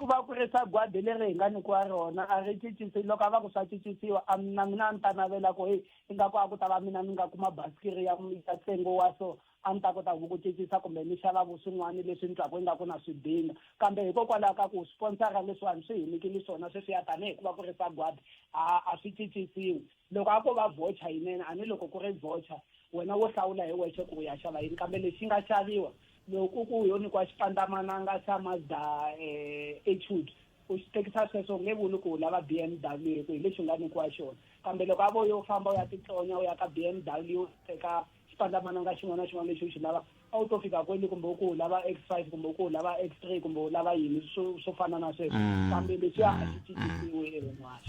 ku va ku ri sagwadi leri hi nga nyikiwa rona a ri cincisi loko a va ku swa cincisiwa a na mina a ni ta navela ku heyi ingaku a ku ta va mina ni nga kuma basikiri ya ya ntsengo wa so a ni ta kota ku ku cincisa kumbe ni xava vu swin'wana leswi ni twaku ingaku na swi dinga kambe hikokwalaho ka ku sponsora leswiwani swi hi nyikile swona sweswiya tanihi ku va ku ri sagwadi a a swi cincisiwi loko a ko va voucher yinene a ni loko ku ri voucher wena wo hlawula hi wexe ku u ya xava yini kambe lexi nga xaviwa loko ku yo nyikiwa xipandzamananga xa Mazda eh, Etude u xi tekisa sweswo u nge vuli ku u lava BMW hi ku hi lexi u nga nyikiwa xona kambe loko a vo yo famba u ya titlonya u ya ka BMW u teka xipandzamananga xin'wana na xin'wana lexi u xi lava a wu to fika kwele kumbe u ku u lava X five kumbe u ku u lava X three kumbe u lava yini swo swo fana na sweswo mm. kambe leswiya a swi cincisiwi mm. evan'wana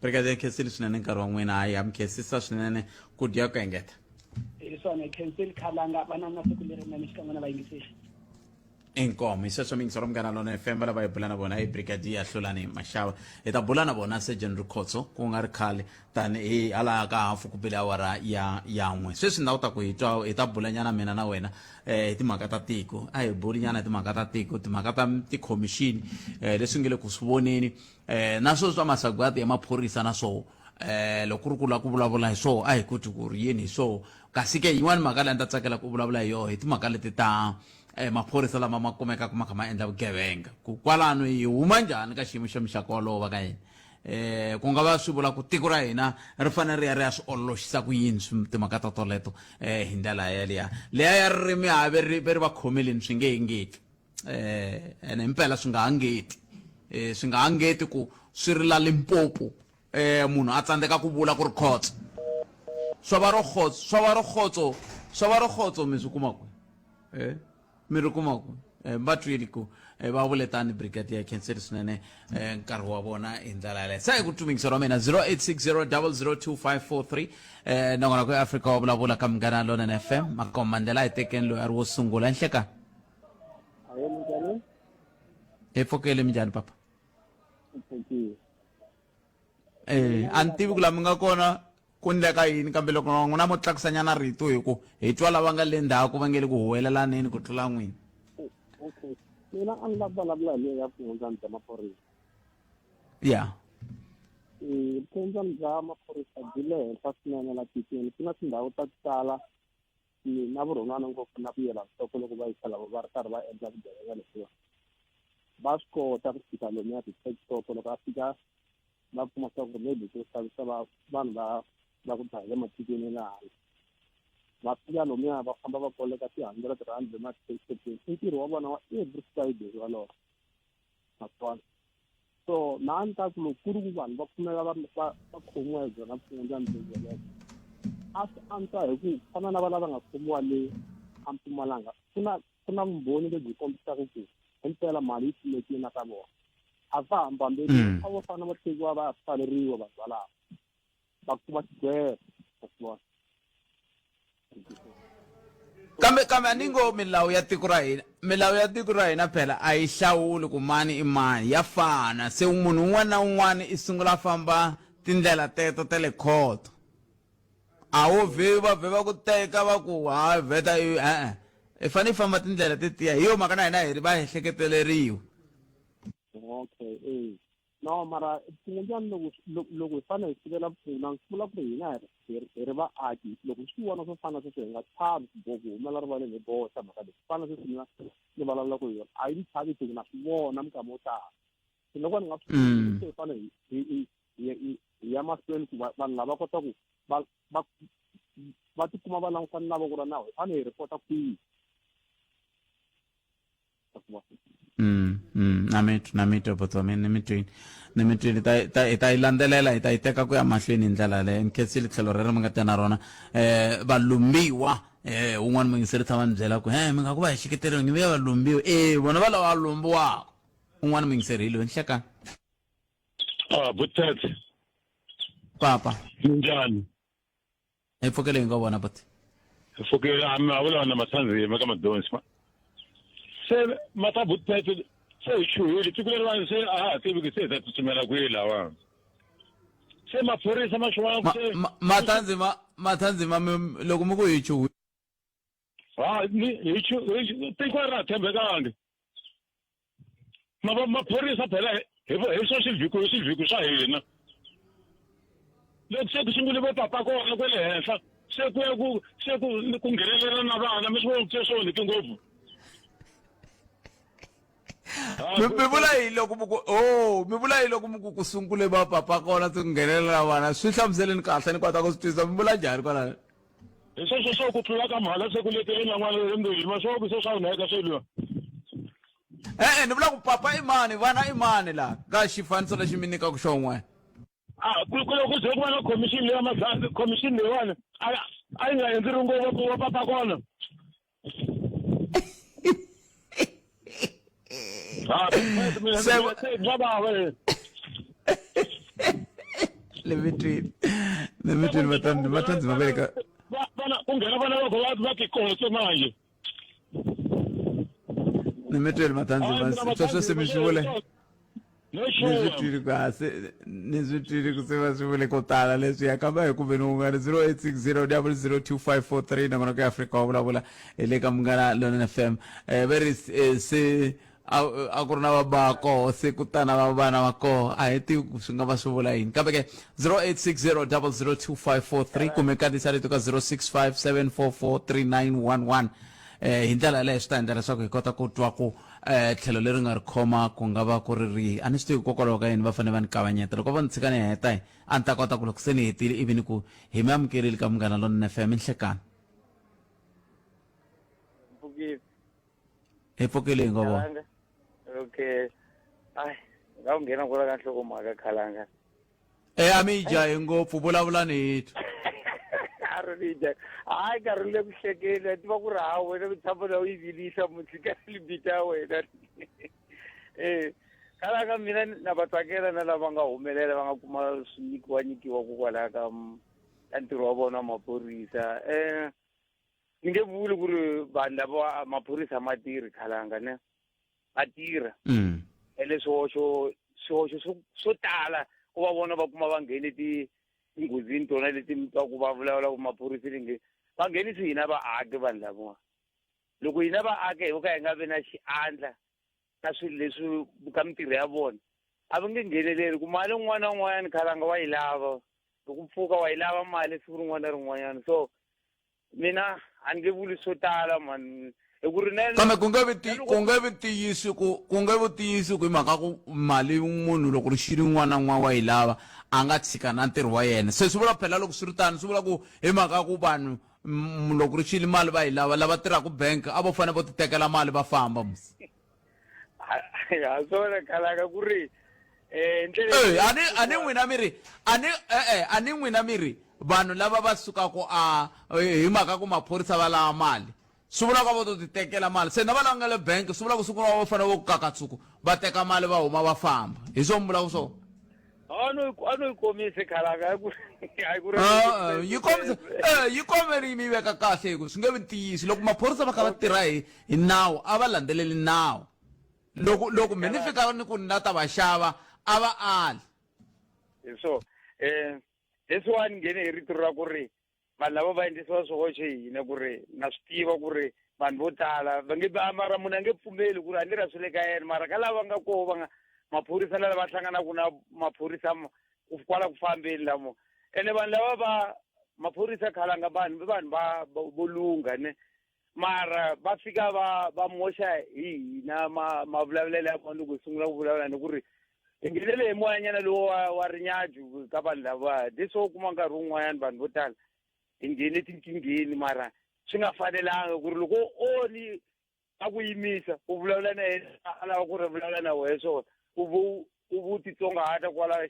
brigadier khensile swinene nkarhi wa n'wina hayi ha mi khensisa swinene ku dya ku engeta hi swona khensile khalanga vana na siku lerinene xikan'we na vayingiseri Inkomu hi sweswo miyingiselo munghana lona FM va lava hi bula na vona i brigadier Hlulani Mashava hi ta bula na vona Surgeon Rikhotso ku nga ri khale tani hi hala ka hafu ku bile awara ya ya n'we sweswi ni ta ku hi twa hi ta bula nyana mina na wena eh hi timhaka ta tiko a hi buli nyana hi timhaka ta tiko timhaka ta tikhomixini eh leswi nge le ku swi voneni eh na sweswi swa masagwadi ya maphorisa na swoho eh loko ku ri ku lava ku vulavula hi swoho a hi koti ku ri yini hi swoho kasi ke yin'wani mhaka leyi a ni ta tsakela ku vulavula hi yoho hi timhaka leti ta eh, maphorisa lama ma kumekaka ma kha ma endla vugevenga ku kwalano hi huma njhani ka xiyimo xa muxaka wolowo va ka hina eh ku nga va swi vula ku tiko ra hina ri fanele ri ya ri ya swi ololoxisa ku yini timhaka ta toleto eh hi ndlela yaliya leya ya ririmi ha ve ri ve ri va khomeleni swi nge engeti eh ene himpela swi nga ha ngeti eh swi nga ha ngeti ku swi ri la Limpopo eh munhu a tsandzeka ku vula ku ri khotso swa va ro khotso swa va ro khotso swa va ro khotso mi swi kuma kwi eh mi ri kuma kwi eh va twile ku eh, va vule tani brigadier khenseli swinene eh, nkarhi wa vona hi ndlela yaleyo se ku tumingisa ra mina 0860002543 eh nakona ku Afrika wa vulavula ka Munghana Lonene FM makomba ndlela hi tekeni loyi a ri wo sungula nhleka hi pfukele minjhani papa Eh, a ni tivi ku la mi nga kona ku ndleka yini kambe loko n'wina mo tlakusanyana rito hi ku hi twa lava nga le ndzhaku va nge le ku huwelelaneni ku tlula n'wina okay mina a ni lava vulavula hi leyi ya vukungundzwani bya maphorisa ya vukungundzwani bya maphorisa byi le henhla swinene la tikweni ku na tindhawu ta ku tala Ni na vurhonwana ngopfu na ku yela nhloko loko va yisa lava va ri karhi va endla vugevenga lebyiwa. Va swi kota ku fika lomuya ti-tech shop loko a fika va kuma swa ku maybe ku xavisa va vanhu va va ku dzaha le matikweni ya le handle. Va fika lomuya va famba va koleka ti-hundred rand le ma-tech shopeni. I ntirho wa vona wa every Friday walowo. Ma swi vona? So na a ni ta ku loko ku ri ku vanhu va kumeka va va va khomiwa hi byona vukungundzwani byebyo a swi antswa hi ku fana na va lava nga khomiwa le a Mpumalanga ku na ku na vumbhoni lebyi kombisaka ku himpela mali yi kumekile na ka vona a va hambambeli a vo fana va tekiwa va ya pfaleriwa vanhu valavo va kuma xigwevo ma swi vona. Kambe kambe a ni ngo milawu ya tiko ra hina milawu ya tiko ra hina phela a yi hlawuli ku mani i mani ya fana se munhu un'wana na un'wana i sungula a famba tindlela teto ta le khoto a wo vhe va vhe va ku teka va ku ha vheta e-e i fanele i famba tindlela tetiya hi yo mhaka na hina hi ri va ehleketeleriwa. Okay eh no mara vukungundzwani loko loko hi fanele hi sivela vukungundzwani swi vula ku ri hina hi ri hi ri vaaki loko hi swi vona swo fana na sweswo hi nga chavi ku ku humela rivaleni hi boxa mhaka leyi swi fana na sweswi mina ni vulavulaka hi yona a yi ni chavisi hi ku na swi vona minkarhi yo tala se loko ni nga swi se hi fanele hi hi hi hi ya mahlweni ku vanhu lava kota ku va va va tikuma va langutana na voko ra nawu hi fanele hi report kwihi. Na mi twi na mi twa buti wa mina ni mi twini ni mi twini ta ta hi ta yi landzelela hi ta yi teka ku ya mahlweni hi ndlela yaleyo ni khensile tlhelo rero mi nga ta na rona valumbiwa un'wana muyingiseri tshama ni byela ku he mi nga ku va ehleketeleni ni vuya valumbiwa e vona va lava lumbiwaka un'wana muyingiseri hi loyi ni hlekani. Ah, buti Papa. Minjhani? Hi pfukele hi ngo vona buti. Hi pfukele a mi vula na mathandzima ka madonsi ma. Se mata buti se hi chuhile tiko leriwani se a ha tivi ku se hi ta tsutsumela kwihi lawa. Se maphorisa ma swi vona ku se Mathandzima mathandzima loko mi ku hi chuhile. Ha ni hi chu tiko a ra ha tshembekangi. Maphorisa phela hi hi swa swivhiko hi swivhiko swa hina loko se ku sungule vo papa kona kwele henhla se ku ya ku se ku ku nghenelela na vana mi swi vona ku se swi onheke ngopfu. Mi vula yini loko mi ku o mi vula yini loko mi ku ku sungule va papa kona se ku nghenelela na vana swi hlamuseleni kahle ni kota ku swi twisisa mi vula njhani kwalano. Hi sweswo swo ku tlula ka mhala se ku letele na n'wana le ndzeni ma swi vona ku se swa onheka swilo. E-e ni vula ku papa i mani vana i mani laha ka xifaniso lexi mi nyikaka xona n'we. A ku ku loko ku ze ku va na commission leya madzana commission leyiwani a a yi nga endleriwi ngopfu va papa kona. Le mi twini le mi twini vatandi vatandzi va veka ku nghena vana va va va tikotse manje ni mi twini matandzi sweswo se mi swi vule ni swi twile ku hase ni swi twile ku se va swi vule ko tala leswiya kambe hi kumbe ni un'wana 0860 002543 nakona ku ya Afrika wa vulavula hi le ka Munghana Lonene FM ve ri se a ku ri na va koho se ku ta na va vana va koho a hi tivi ku swi nga va swi vula yini kambe ke 0860 002543 kumbe kandziyisa rito ka 065 744 3911 hi ndlela yaleyo swi ta endla leswaku hi kota ku twa ku tlhelo leri nga ri khoma ku nga va ku ri rihi. A ni swi tivi hikokwalaho ka yini va fanele va ni kavanyeta. Loko vo ni tshika ni heta, a ni ta kota ku loko se ni hetile ivi ni ku, Hi mi amukerile ka Munghana Lonene FM. I nhlekani. Mpfukile. Hi pfukile hi ngo vona. Khalanga. Okay. Ai, nga ku nghena kwala ka nhlokomhaka khalanga. E a mi yi jahi ngopfu, vulavulani hi twa. A ri ni dya. Hayi nkarhi le ku hlekeni, a tiva ku ri ha wena mi tshama na u yi vilisa musi ka libita ya wena. Eh, khalanga mina na va tsakela na lava nga humelela va nga kuma swi nyikiwa nyikiwa kokwalaho ka ka ntirho wa vona wa maphorisa. Eh, ni nge vuli ku ri vanhu lava maphorisa ma tirhi khalanga ne. Va tirha. Ene swihoxo swihoxo swo swo tala ku va vona va kuma va nghene ti tinghozini tona leti mi twa ku va vulavula ku maphorisa le nge va nghenisi hina vaaki vanhu lavawa. Loko hina vaaki ho ka hi nga vi na xiandla ka swilo leswi ka mintirho ya vona a va nge ngheneleri ku mali un'wana na un'wanyana khalanga wa yi lava loko pfuka wa yi lava mali siku rin'wana na rin'wanyana so mina a ni nge vuli swo tala man hi ku ri na Kambe ku nge vi ti ku nge vi tiyisi ku ku nge vi tiyisi ku hi mhaka ku mali munhu loko ri xili n'wana na n'wana wa yi lava a nga tshika na ntirho wa yena. Se swi vula phela loko swi ri tano swi vula ku hi mhaka ku vanhu loko ri xili mali va yi lava lava tirhaka bank a vo fanele vo ti tekela mali va famba musi. Ha swona khalaka ku ri eh ndlela Eh, ani ani n'wina mi ri ani eh eh ani n'wina mi ri vanhu lava va sukaka a hi mhaka ku maphorisa va lava mali swi vula ku va to ti tekela mali se na va lava nga le bank swi vula ku siku va fanele vo kaka tsuku va teka mali va huma va famba hi swo mi vulaka swona. A no yi komise khalaka a ku a ku ri Ah, yi kombisa eh yi komeri mi veka kahle hi ku swi nge vi ntiyiso loko maphorisa va kha va tirha hi hi nawu a va landzeleli nawu loko loko mi ni fika ni ku ni la ta va xava a va ali. Hi swo leswiwani nghene hi rito ra ku ri vanhu lava va endlisiwa swihoxo hi hina ku ri na swi tiva ku ri vanhu vo tala va nge mara munhu a nge pfumeli ku ri a ni ra swi le ka yena mara ka lava nga koho va nga maphorisa na lava hlanganaka na maphorisa ku kwala ku fambeni lamo ene vanhu lava va maphorisa khalanga vanhu vanhu va vo lungha ne mara va fika va va moxa hi hina mavulavulelo ya vona loko hi sungula ku vulavula ni ku ri hi nghenele hi moyanyana lowo wa wa rinyaju ka vanhu lava leswi wo kuma nkarhi wun'wanyana vanhu vo tala hi nghene tinkingheni mara swi nga fanelanga ku ri loko o ni a ku yimisa u vulavula na yena a lava ku ri vulavula na wehe swona u vo u vo titsongahata kwala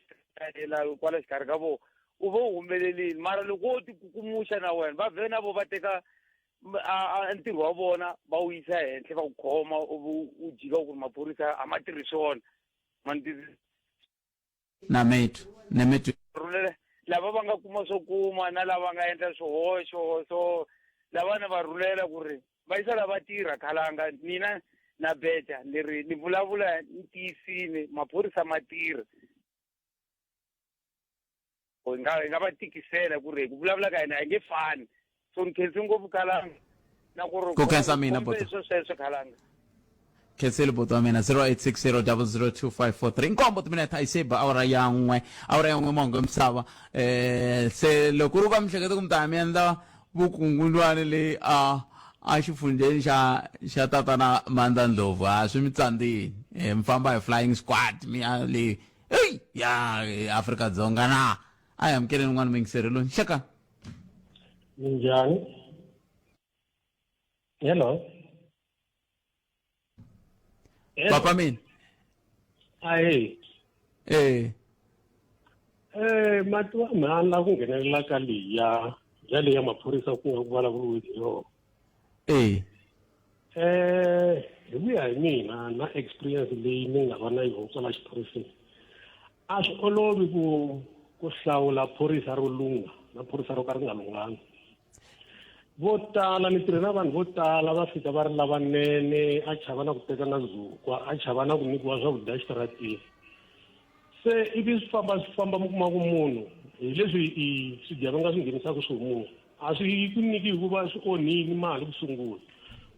kwala xikarhi ka vona u vo humelerile mara loko wo tikukumuxa na wena va vhe na vo va teka ntirho wa vona va wu yisa henhla va ku khoma u u jika ku ri maphorisa a ma tirhi swona na methu na methu rhulela lava va nga kuma swo kuma na lava nga endla swihoxo so lava na va rhulela ku ri va yisa lava tirha khalanga mina na beja ni ri ni vulavula ni tiyisini maphorisa ma tirha hi nga hi nga va tikisela ku ri ku vulavula ka hina a hi nge fani so ni khensi ngopfu khalanga na ku ri Ku khensa mina, Boto. swo sweswo khalanga. Khensile buti wa mina 0860002543 nkombo timinete a yi se ba awara ya n'we awara ya n'we mongo ya misava eh se loko ri ka mihleketo ku mi ta mi endla vukungundwani leyi a a xifundzheni xa xa tatana Mandla Ndlovu a swi mi tsandzini eh, mi famba hi flying squad mi ya le eyi ya Afrika Dzonga na a hi amukeleni un'wana muyingiseri loyi nhlekani. Minjhani? Hello. Papa mina. Ahe. Eh. Eh, mati wa mhani la ku nghenelela ka leyi ya ya leyi ya maphorisa ku nga ku vulavuriwi hi yona. Eh. Eh, hi ku ya hi mina na experience leyi ni nga va na yona kwala xiphoriseni a swi olovi ku ku hlawula phorisa ro lungha na phorisa ro ka ri nga lunghanga vo tala ni tirhe na vanhu vo tala va fika va ri lavanene a chava na ku teka na zukwa a chava na ku nyikiwa swakudya exitarateni se ivi swi famba swi famba mi kuma ku munhu hi leswi i swigevenga swi nghenisaka swi munhu a swi ku nyiki hikuva swi onhini mali ku sungula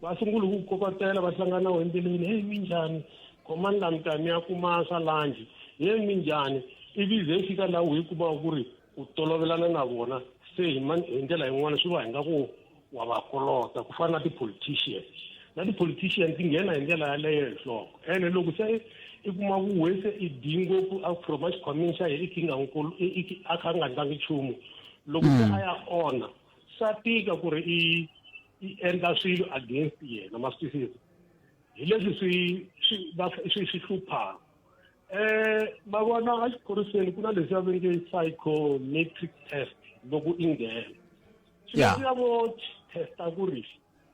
va sungula hi ku kokotela va hlangana na endleleni heyi minjhani khomani la mi ta mi ya kuma swa lanji heyi minjhani ivi ze fika laha u yi kumaka ku ri u tolovelana na vona se hi hi ndlela yin'wana swi va hi nga ku wa va kolota ku fana na ti-politician na ti-politician ti nghena hi ndlela yaleyo hi nhloko ene loko se i kuma ku we se i dyi ngopfu a from exikhwameni xa yena i ki nga nkulu a kha a nga ndlangi nchumu loko se a ya onha swa tika ku ri i i endla swilo against yena ma swi twisisa hi leswi swi swi va swi swi hluphaka eh ma vona exiphoriseni ku na leswi va nge psychometric test loko i nghena swi ya vo testa ku ri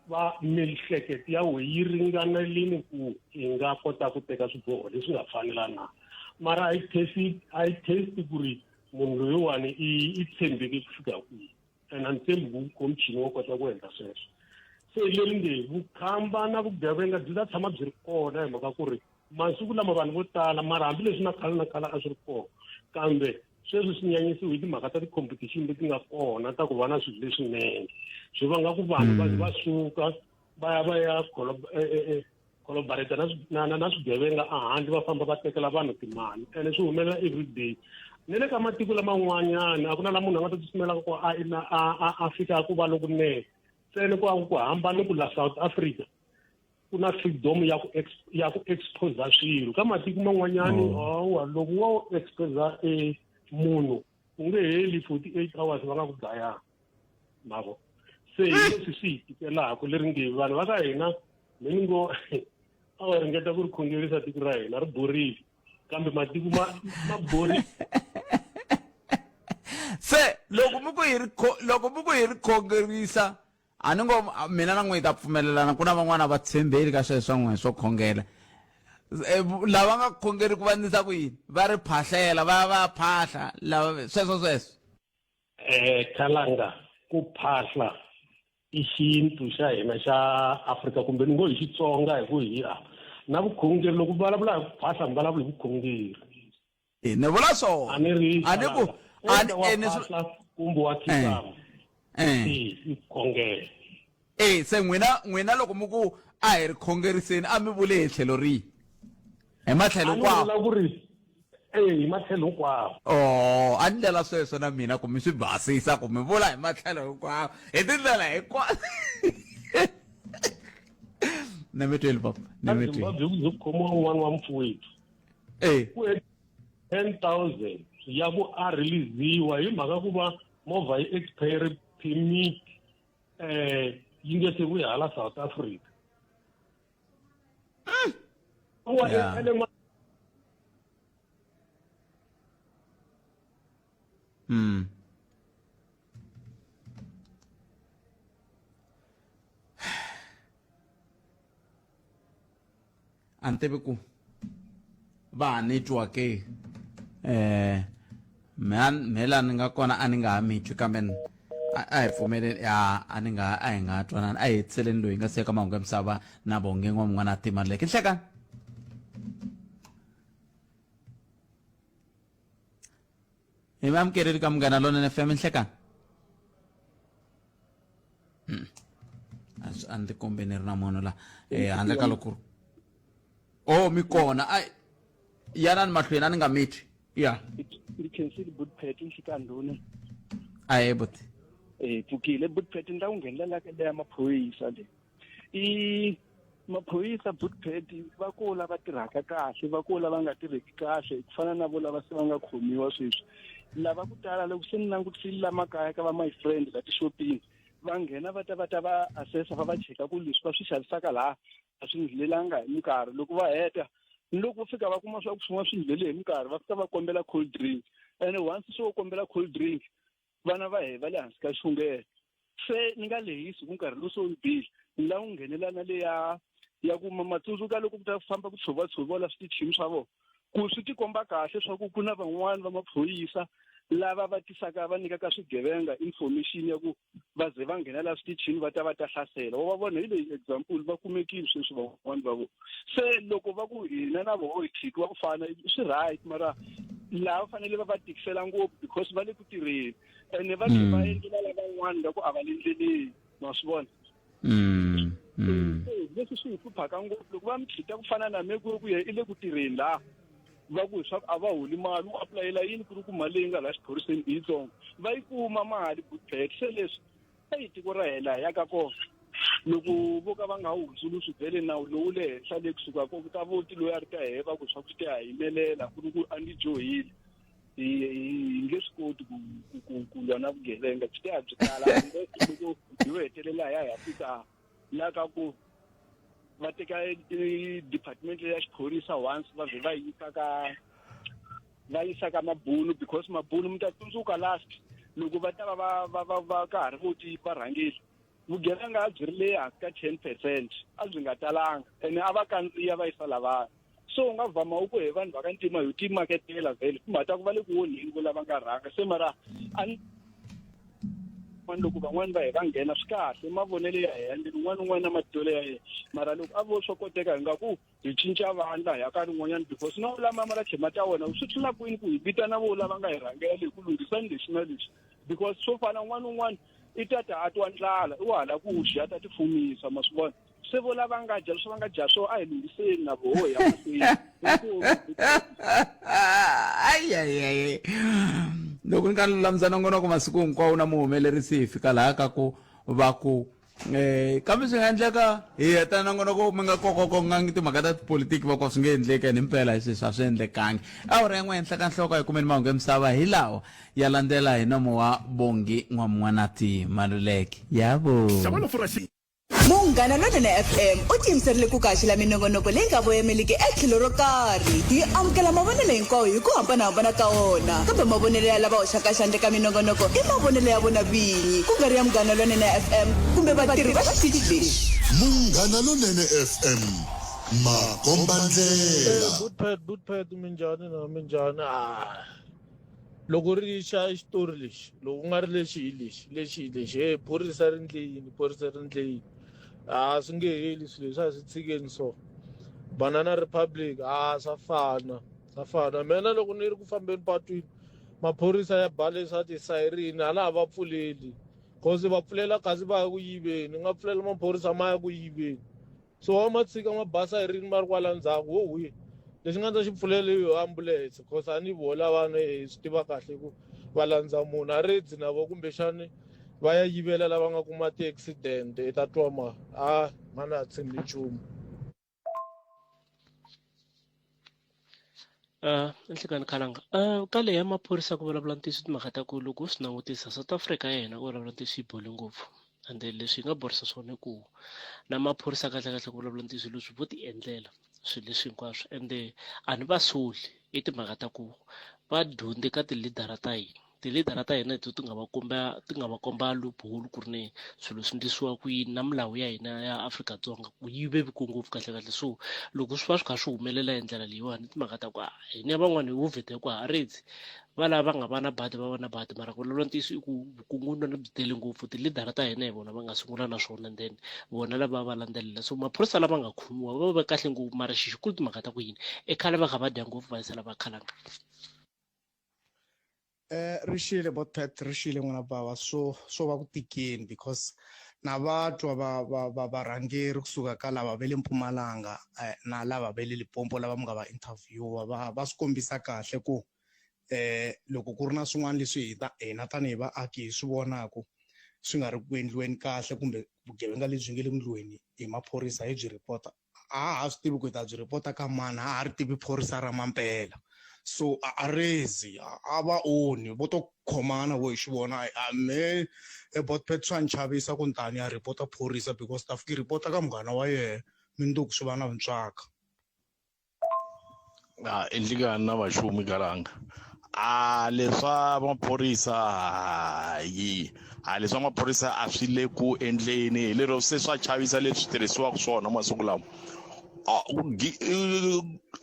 va miehleketo ya wena yi ringanelini ku yi nga kota ku teka swiboho leswi nga fanela na mara a yi test a yi test ku ri munhu loyiwani i i tshembeke ku fika kwihi and a ni tshembi ku khomixini wo kota ku endla sweswo se leri nge vukhamba na vugevenga byi ta tshama byi ri kona hi mhaka ku ri masiku lama vanhu vo tala mara hambileswi na khale na khale a swi ri kona kambe sweswi swi nyanyisiwe hi timhaka ta ti-competition leti nga kona ta ku va na swilo leswinene swi vanga ku vanhu va va suka va ya va ya collaborate na na na, na swigevenga ehandle va famba va tekela vanhu timali ene swi humelela everyday ni le ka matiko laman'wanyana a ku na la munhu a nga ta tsutsumela ku a a a fika ku va lokunene. Ntsena ku ku hambana ku la South Africa ku na freedom ya ku ya ku expose swilo ka matiko man'wanyani oh. hawa loko wo expose e munhu u nge heli 48 hours va nga ku dlayanga mavo se hi leswi swi hi tikelaka leri nge vanhu va ka hina mi ni ngo a va ringeta ku ri khongerisa tiko ra hina ri borile kambe matiko ma ma borile se loko mi ku hi ri loko mi ku hi ri khongerisa a ni ngo mina na n'wina hi ta pfumelelana ku na van'wana va tshembeli ka sweswo swa n'wina swo khongela eh, lava nga khongeri ku va ndlisa ku yini va ri phahlela va va phahla lava sweswo sweswo eh khalanga ku phahla i xintu xa hina xa Afrika kumbe ni ngo hi Xitsonga hi ku hi a na vukhongeri loko vulavula hi ku phahla ni vulavula hi vukhongeri Eh, ni vula swona a ni ri a ni ku a ni wa eh, ni swi- phahla kumbe wa khinsama eh. i khongela eh se n'wina n'wina loko mi ku a hi ri khongeriseni a mi vule hi tlhelo rihi hi matlhelo a ni hinkwawo vula ku ri eh hi matlhelo hinkwawo oh a ni ndlela sweswo na mina ku mi swi basisa ku mi vula hi matlhelo hinkwawo hi tindlela hinkwato ni mi tweli papa ni mi tweli Zimbabwe ku ze ku khomiwa un'wana wa mfuwethu eh ku 10000 ya ku a releasiwa hi mhaka ku va movha yi expire permit eh yi nge se vuya hala South Africa wa Yeah. ele ma A ni tivi ku va ha ni twa ke eh me la ni nga kona a ni nga ha mi twi kambe a hi pfumeleni ya a ni nga a hi nga twanani a hi hetiseleni loyi nga siya ka mahungu ya misava na bonge n'wa mun'wana a tima leke nhlekani hi mi amukerile ka munghana lonene fm nhlekani hmm. a ni tikombe ni ri na munhu la eh handle ka loko oh mi kona a yanani mahlweni a ni nga mi twi ya ndi khensile budpet nhlika ndhuna ahe buti eh pfukile budpet ni ta ku nghenelela ka leya maphorisa le i maphorisa budpet va ko lava tirhaka kahle va ko lava nga tirheki kahle ku fana na vo lava se va nga khomiwa sweswi lava ku tala loko se ni langutisile la makaya ka va my friend la tixopini va nghena va ta va ta va assessa va va cheka ku leswi va swi xavisaka laha a swi ndlulelanga hi minkarhi loko va heta ni loko vo fika va kuma swa ku swin'wana swi ndlulele hi minkarhi va fika va kombela cold drink ene once se wo kombela cold drink vana va he va le hansi ka xungelo se ni nga lehisi ku nkarhi lowu se wu ni bile ni lava ku nghenela na leya ya ku matsundzuka loko ku ta famba ku tshovatshoviwa la switichini swa vona ku swi tikomba kahle swa ku ku na van'wani va maphorisa lava va tisaka va nyikaka swigevenga information ya ku va ze va nghena la switichini va ta va ta hlasela wa va vona hi leyi example va kumekile sweswi van'wani va vona se loko va ku hina na voho hi tshikiwa ku fana swi right mara laha va fanele va va tikisela ngopfu because va le ku tirheni ene va tlhe va endlela lavan'wana nga ku a va le ndleleni ma swi vona leswi swi hi hluphaka ngopfu loko va mi tshita ku fana na me ku ku ye i le ku tirheni laha va ku leswaku a va holi mali u apulayela yini ku ri ku mali leyi nga laha xiphoriseni i yitsongo va yi kuma mali budget se leswi eyi tiko ra hela hi yaka kona loko vo ka va nga wu hundzuluxi vhele nawu lowu le henhla le kusuka ko ka voti loyi a ri ta heva ku swa ku swi ta yimelela ku ri ku a ni dyohile hi hi nge swi koti ku ku ku ku lwa na vugevenga byi ta ya byi tala loko hi yo hetelela hi ya hi ya fika la ka ku va teka department ya xiphorisa once va vhe va yisa ka va yisa ka mabunu because mabunu mi ta tsundzuka last loko va ta va va va va va ka ha ri vo ti varhangeli vugevenga a byi ri le hansi ka 10 percent a byi nga talanga ene a va kandziya va yisa lavaya so u nga vhama u ku he vanhu va ka ntima hi timaketela vhele timhaka ta ku va le ku onheni vo lava nga rhanga se mara a ni loko van'wani va hi va nghena swi kahle mavonelo ya hina ni un'wana un'wana na matitwelo ya yena mara loko a vo swo koteka hi nga ku hi cinca vandla hi ya ka rin'wanyana because na lama ma la tlhema ta wona swi tlula kwini ku hi vitana vo lava nga hi rhangela leyi ku lunghisani lexi na lexi because swo fana un'wana un'wana i tata a twa ndlala i wa hala ku dya ta tifumisa ma swi vona se vo lava nga dya leswi va nga dya swo a hi lunghiseni na voho hi ya mahlweni ayayay loko ni ka ni lulamisa nongonoko masiku hinkwawo na muhumelerisi hi fika laha ka ku va ku Eh, kambe swi nga endleka hi heta nongonoko mi nga kokokongangi timhaka ta tipolitiki va ku swi nge endleki ene impela hi sweswi a swi endlekangi awara ya n'we henhla ka nhloko hi kumeni mahungu ya misava hi lawa ya landzela hi nomo wa bongi n'wamun'wanati maluleke yavo Munghana Lonene FM u tiyimiserile ku kaxela minongonoko leyi nga voyemeliki etlhelo ro karhi. Hi amukela mavonelo hinkwawo hi ku hambanahambana ka wona, kambe mavonelo ya lava hoxaka xandla eka minongonoko i mavonelo ya vona vinyi, ku nga ri ya Munghana Lonene FM kumbe vatirhi va xitichi lexi. Munghana Lonene FM, makombandlela. Bootpad bootpad minjhani na minjhani ah loko ri xa xitori lexi loko ku nga ri lexi hi lexi lexi hi lexi he phorisa ri ndle yini phorisa ri ndle yini a swi nge heli swilo leswi a swi tshikeni so banana republic a swa fana swa fana mina loko ni ri ku fambeni patwini maphorisa ya ba leswa tisayirini a na ha va pfuleli cause va pfulela kasi va ya ku yiveni u nga pfulela maphorisa ma ya ku yiveni so wa ma tshika ma ba sayirini ma ri kwala ndzhaku wo hwi lexi nga ta xi pfulela i ambulense cause a ni vo lavana hi swi tiva kahle ku va landza munhu a redzi na vo kumbexani va ya yivela lava nga kuma ti-accident i ta twa ma a mani a tshembi nchumu Nhlikani Khalanga ka leyi ya maphorisa ku vulavula ntiyiso timhaka ta ku loko u swi langutisa South Africa ya hina ku vulavula ntiyiso yi bole ngopfu ende leswi hi nga borisa swona i ku na maphorisa kahlekahle ku vulavula ntiyiso leswi vo ti endlela swilo leswi hinkwaswo ende a ni va soli i timhaka ta ku va dyondze ka ti-leader-a ta hina. Ti-leader-a ta hina hi to ti nga va komba ti nga va komba loophole ku ri ni swilo swi endlisiwa ku yini na milawu ya hina ya Afrika-Dzonga ku yi vevuke ngopfu kahlekahle so loko swi va swi kha swi humelela hi ndlela leyiwani i timhaka ta ku hina van'wani ho vheta hi ku ha redzi va lava va nga va na badi va va na badi mara ku vulavula ntiyiso i ku vukungundzwana byi tele ngopfu ti-leader-a ta hina hi vona va nga sungula na swona and then vona lava va landzelela so maphorisa lama nga khomiwa va va kahle ngopfu mara xi xikulu timhaka ta ku yini i khale va kha va dya ngopfu va yisa lava khalanga. Eh ri xile bot Pat ri xile n'wana bava swo swo va ku tikeni because na va twa va va va varhangeri kusuka ka lava va le Mpumalanga eh, na lava va le Limpopo lava mi nga va interviewa va va swi kombisa kahle ku eh loko ku ri na swin'wana leswi hi ta hina tanihi vaaki hi swi vonaka swi nga ri ku endliweni kahle kumbe vugevenga lebyi nge le ku ndliweni hi maphorisa hi byi report-a a ha swi tivi ku hi ta byi report ka mani a ha ri tivi phorisa ra mampela so a a rezi a va onhi vo to khomana vo hi xivona a me e botpet swa ni chavisa ku ni ta ni ya report phorisa because ta fika report ka munghana wa yena mindzuku swi va na vuntswaka a endlikani na vaxumi kalanga a leswa maphorisa hayi a leswa maphorisa a swi le ku endleni hi lero se swa chavisa leswi tirhisiwaka swona masiku lawa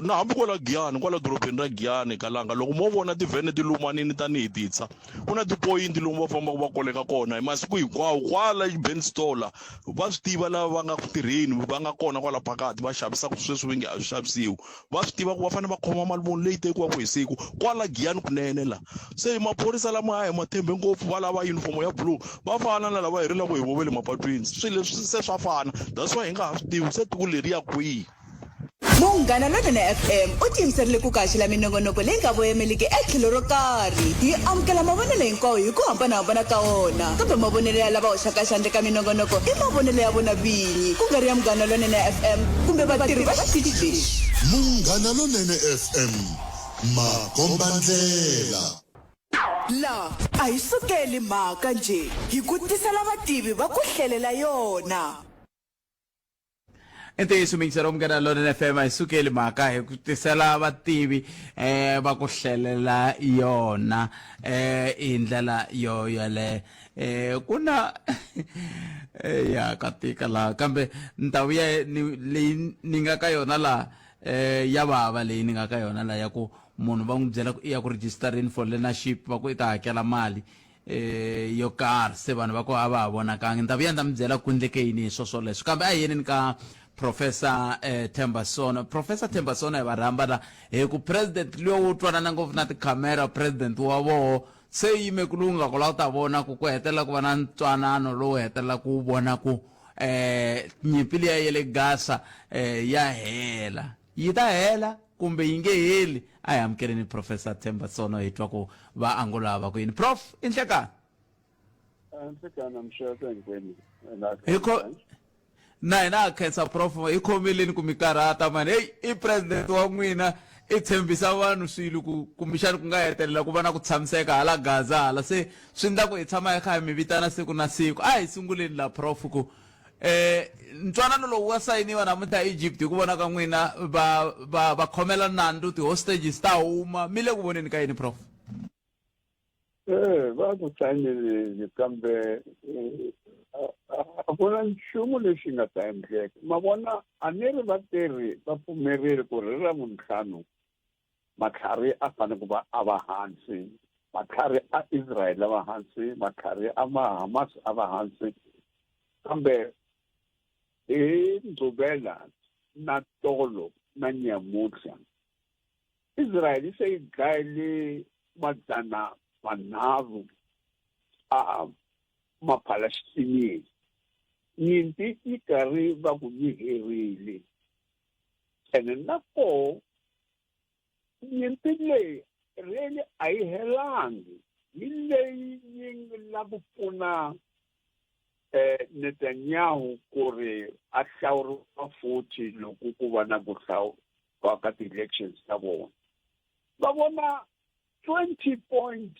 na hambi kwala Giyani kwala dorobeni ra Giyani kalanga loko mo vona tivhene ti lumanini tanihi titsa ku na tipoyinti lomu va fambaka va koleka kona hi masiku hinkwawo kwala Benstola va swi tiva lava va nga ku tirheni va nga kona kwala phakathi va xavisaka sweswi va nge a swi xavisiwi va swi tiva ku va fanele va khoma mali muni leyi tekiwaka hi siku kwala Giyani kunene la se maphorisa lama a hi ma tshembe ngopfu va lava uniform ya blue va fana na lava hi rilaka hi vo ve le mapatwini swilo leswi se swa fana that's why hi nga ha swi tivi se tiko leri ya kwihi. Munghana Lonene FM u tiyimiserile ku kaxela minongonoko leyi nga voyemeliki etlhelo ro karhi. Hi amukela mavonelo hinkwawo hi ku hambanahambana ka wona, kambe mavonelo ya lava hoxaka xandla eka minongonoko i mavonelo ya vona vinyi, ku nga ri ya Munghana Lonene FM kumbe vatirhi va xitichi lexi. Munghana Lonene FM, makombandlela. La a hi sukeli mhaka njhe, hi ku tisela vativi va ku hlelela yona. I ntiyiso miyingiselo munghana lonene fm a hi sukeli mhaka hi ku tisela vativi eh va ku hlelela yona eh hi ndlela yo yaleyo eh ku na eh, ya ka tika laha kambe ni ta vuya ni leyi ni nga ka yona laha eh ya vava leyi ni nga ka yona laha ya ku munhu va n'wi byela ku i ya ku registerini for learnership va ku i ta hakela mali eh yo karhi se vanhu va ko a va ha vonakangi ni ta vuya ni ta mi byela ku endleke yini hi swo swoleswo kambe a hi yeneni ka professor eh, Themba Sono professor Themba Sono hi va rhamba la hi ku president luya wo twanana ngopfu na tikhamera president wa voho se yime ku lungha ku la u ta vona ku ku hetelela ku va na ntwanano lowu hetelela ku vona ku eh nyimpi liya ya le Gaza eh ya hela yi ta hela kumbe yi nge heli a hi amukeleni professor Themba Sono hi twa ku va angula va ku yini prof i nhlekani Nhlekani mixaka hinkwenu. Hi kho na hina ha khensa prof hi khomeleni ku mi karhata mani heyi i president wa n'wina i tshembisa vanhu swilo ku kumbexani ku nga hetelela ku va na ku tshamiseka hala Gaza hala se swi ndla ku hi tshama hi kha hi mi vitana siku na siku a hi sunguleni la prof ku eh ntwanano lowu wa sayiniwa namuntlha Egypt hi ku vona ka n'wina va va va khomela nandzu ti-hostages ta huma mi le ku voneni ka yini prof Eh, va ku sayineleni kambe eh, a ku na nchumu lexi nga ta endleka ma vona a ni ri vatirhi va pfumerile ku ri ra vuntlhanu matlhari a fanele ku va a va hansi matlhari a Israel a va hansi matlhari a ma Hamas a va hansi kambe hi Mugqivela na tolo na nyamuntlha Israel se yi dlayile madzana manharhu a Mapalestinian. Nyimpi yi karhi va ku yi herile. Ene na koho nyimpi leyi really a yi helangi hi leyi yi nga ku pfuna eh Netanyahu ku ri a hlawuriwa futhi loko ku va na ku hlawuriwa ka ti-elections ta vona va vona 20 point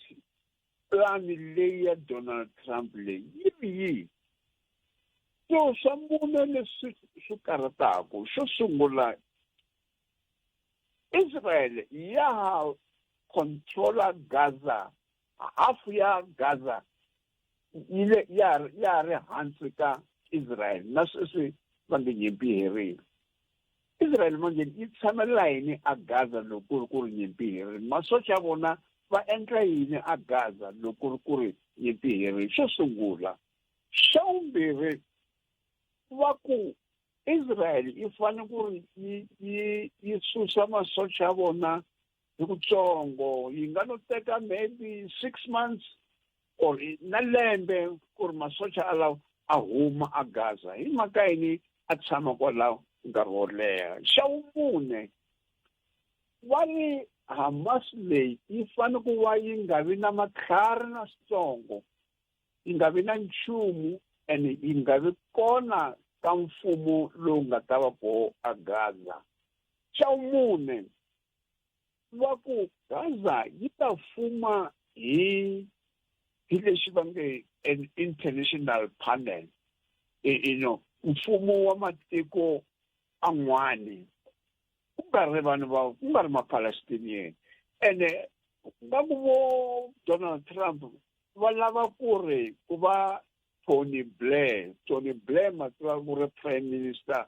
plan leyi ya Donald Trump leyi yi ri yihi swilo swa mune leswi swi karhataka xo sungula Israel ya ha controla Gaza hafu ya Gaza yi le ya ya ha ri hansi ka Israel na sweswi va nge nyimpi yi herile Israel manje yi tshamela yini a Gaza loko ku ri ku ri nyimpi yi herile masocha ya vona va endla yini a Gaza loko ku ri ku ri nyimpi yi herile xo sungula xa vumbirhi va ku Israel yi fanele ku ri yi yi yi susa masocha ya vona hi kutsongo yi nga no teka maybe 6 months or na lembe ku ri masocha alawo a huma a Gaza hi mhaka yini a tshama kwalaho nkarhi wo leha xa vumune va ri Hamas leyi yi fanele ku va yi nga vi na matlhari na switsongo yi nga vi na nchumu and yi nga vi kona ka mfumo lowu nga ta va koho a Gaza xa vumune va ku Gaza yi ta fuma hi hi lexi va nge an international panel you know mfumo wa matiko an'wani ku nga ri vanhu va ku nga ri ma-Palestinian ene nga ku vo Donald Trump va lava ku ri ku va Tony Blair Tony Blair ma tiva ku ri prime minister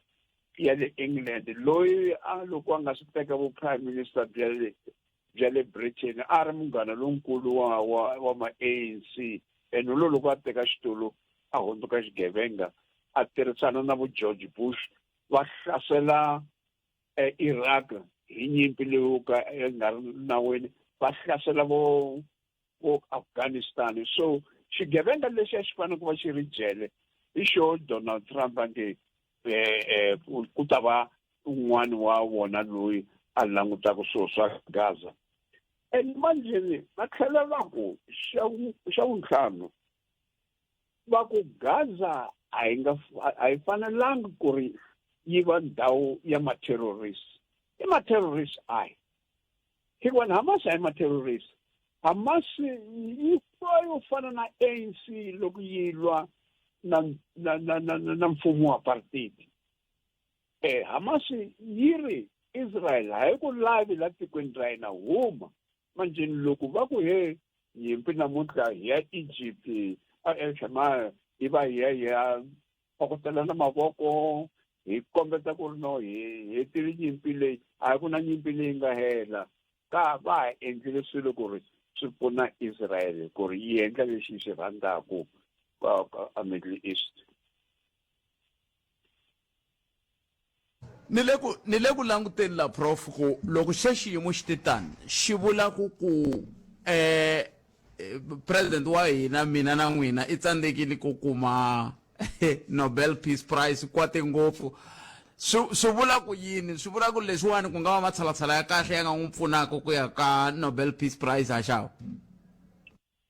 ya le England loyi a loko a nga swi teka vu prime minister bya le bya le Britain a ri munghana lonkulu wa wa wa ma ANC and lo loko a teka xitulu a hundzuka xigevenga a tirhisana na vo George Bush va hlasela eh, Iraq hi nyimpi leyo ka yi nga ri nawini va hlasela vo vo Afghanistan so xigevenga lexi a xi fanele ku va xi ri jele hi xo Donald Trump a nge eh, eh, ku ta va un'wana wa vona loyi a langutaka swilo swa Gaza and manjheni va tlhela va ku xa vuntlhanu va ku Gaza a yi nga a yi fanelangi ku ri yi va ndhawu ya ma-terrorist i ma-terrorist ayi hikuva ni Hamas a yi ma-terrorist Hamas yi yo fana na ANC loko yi lwa na na na na na mfumo wa apartheid eh Hamas yi ri Israel a yi ku lavi la tikweni ra hina huma manjheni loko va ku he nyimpi namuntlha hi ya Egypt a El Shamal yi va hi ya hi ya phokotelana mavoko hi kombeta ku ri no hi hetile nyimpi leyi a hi ku na nyimpi leyi nga hela ka va ha endlile swilo ku ri swi pfuna Israel ku ri yi endla lexi yi xi rhandzaku a Middle East ni le ku ni le ku languteni la prof ku loko xe xiyimo xi te tani xi vula ku ku eh president wa hina mina na n'wina i tsandzekile ku kuma Nobel Peace Prize kwate ngopfu swi swi vula ku yini swi vula ku leswiwani ku nga va matshalatshala ya kahle ya nga n'wi pfunaka ku ya ka Nobel Peace Prize haxawa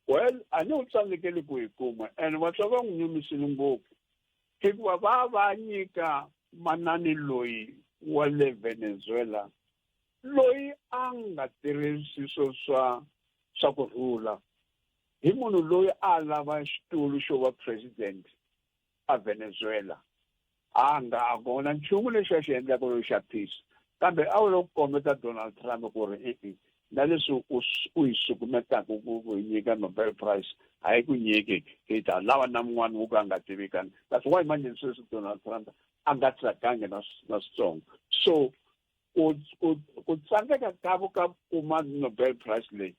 well a ni u tsandzekeli ku yi kuma and va twa va n'wi nyumisile ngopfu. Hikuva va va nyika manani loyi wa le Venezuela loyi a nga tirhisi swo swa swa ku rhula hi munhu loyi a lava xitulu xo va president a Venezuela a nga a kona nchumu lexi a xi endlaka loyi xa peace kambe a wu lo kombeta Donald Trump ku ri e-e na leswi u u hi sukumetaka ku ku hi nyika Nobel Prize a hi ku nyiki hi ta lava na mun'wana wo ka a nga tivikani that's why manje sweswi Donald Trump a nga tsakangi na na switsongo so ku ku ku tsandzeka ka ku ka kuma Nobel Prize leyi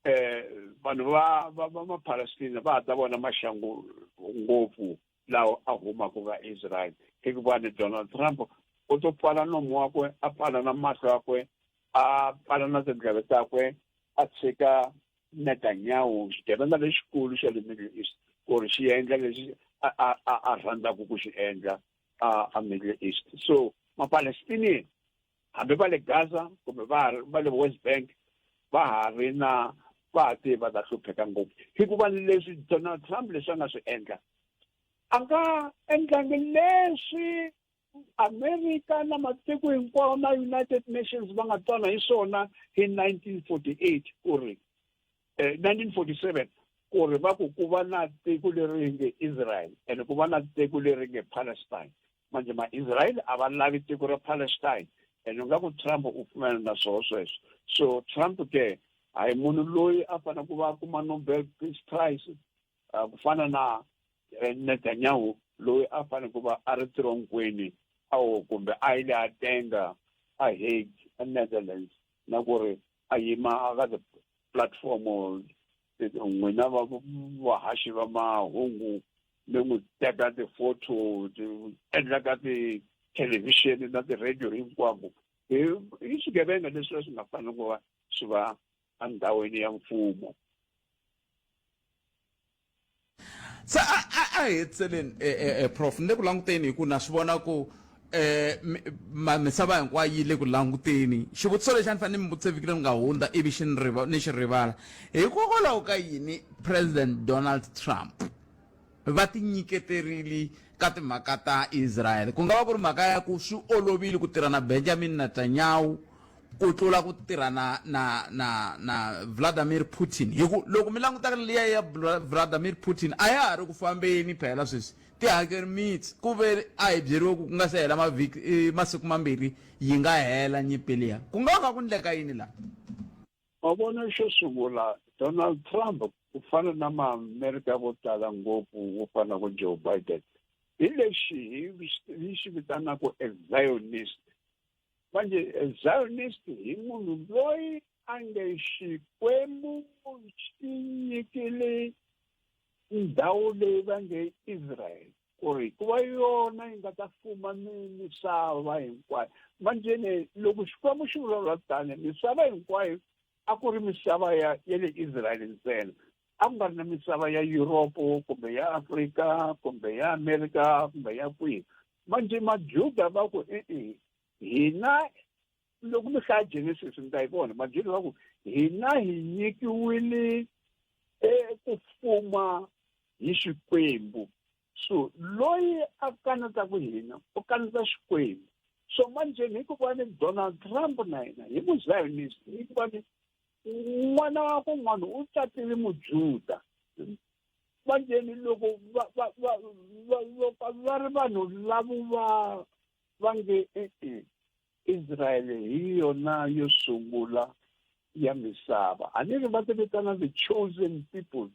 eh vanhu va va va ma-Palestina va ha ta vona maxangu ngopfu lawa a humaka ka Israel hikuva ni Donald Trump u to pfala nomu wakwe a pfala na mahlo yakwe a pfala na tindleve takwe a tshika Netanyahu xigevenga lexikulu xa le Middle East ku ri xi endla lexi a a a rhandzaka ku xi endla a a Middle East so ma-Palestinian hambi va le Gaza kumbe va va le West Bank va ha ri na va ha te va ta hlupheka ngopfu hikuva leswi Donald Trump leswi a nga swi endla a nga endlangi leswi America na matiko hinkwawo na United Nations va nga twana hi swona hi 1948 ku ri 1947 eh, ku ri va ku ku va na tiko leri nge Israel and ku va na tiko leri nge Palestine manje ma-Israel a va lavi tiko ra Palestine and u nga ku Trump u pfumela na swoho sweswo so Trump ke a hi munhu loyi a fanele ku va kuma Nobel Peace Prize ku fana na eh, Netanyahu loyi a fanele ku va a ri tironkweni awo kumbe a yile a tenga a Hague a Netherlands na ku ri a yima aka ti-platform n'wina va vahaxi va mahungu mi n'wi teka ti-photo ti endla ka tithelevhixini na ti-radio hinkwako hi hi swigevenga leswi swi nga fanele ku va swi va endhawini ya mfumo se a a a hetiseleni eh, eh, eh, prof ni le ku languteni hi ku na swi vona ku eh misava hinkwayo yi le ku languteni xivutiso lexi a ni fanele ni mi vutise vhiki leri nga hundza ivi xi ni riva ni xi rivala hikokwalaho ka yini president donald trump va tinyiketerile ka timhaka ta Israel. Ku nga va ku ri mhaka ya ku swi olovile ku tirha na Benjamin Netanyahu ku tlula ku tirha na na na na Vladimir Putin. Hi ku loko mi languta liya ya Vladimir Putin a ya ha ri ku fambeni phela sweswi tihakeri mitsi ku ve a hi byeriwe ku ku nga se hela mavhiki eh, masiku mambirhi yi nga hela nyimpi liya ku nga va ku ndleka yini laha Wa vona xo sungula Donald Trump ku fana na Maamerika vo tala ngopfu wo fana ku Joe Biden hi lexi hi hi xi vitanaka a Zionist manje a Zionist hi munhu loyi a nge Xikwembu xi nyikile ndhawu leyi va nge Israel ku ri ku va yona yi nga ta fuma misava hinkwayo manjheni loko xikwembu xi vulavula tani misava hinkwayo a ku ri misava ya ya le Israel ntsena a ku nga ri na misava ya Europe kumbe ya Afrika kumbe ya Amerika kumbe ya kwihi manje majuda va ku e-e hina loko mi hlaya Genesis mi ta yi vona majuda va ku hina hi nyikiwile ku fuma hi Xikwembu so loyi a kanetaka hina u kaneta Xikwembu so manjheni hikuva ni Donald Trump na yena hi muzionist hikuva ni n'wana wa kun'wana u tatile mujuda manjheni loko va va va va va ri vanhu lavo va va nge e-e Israel hi yona yo sungula ya misava a ni ri va ti vitana the chosen people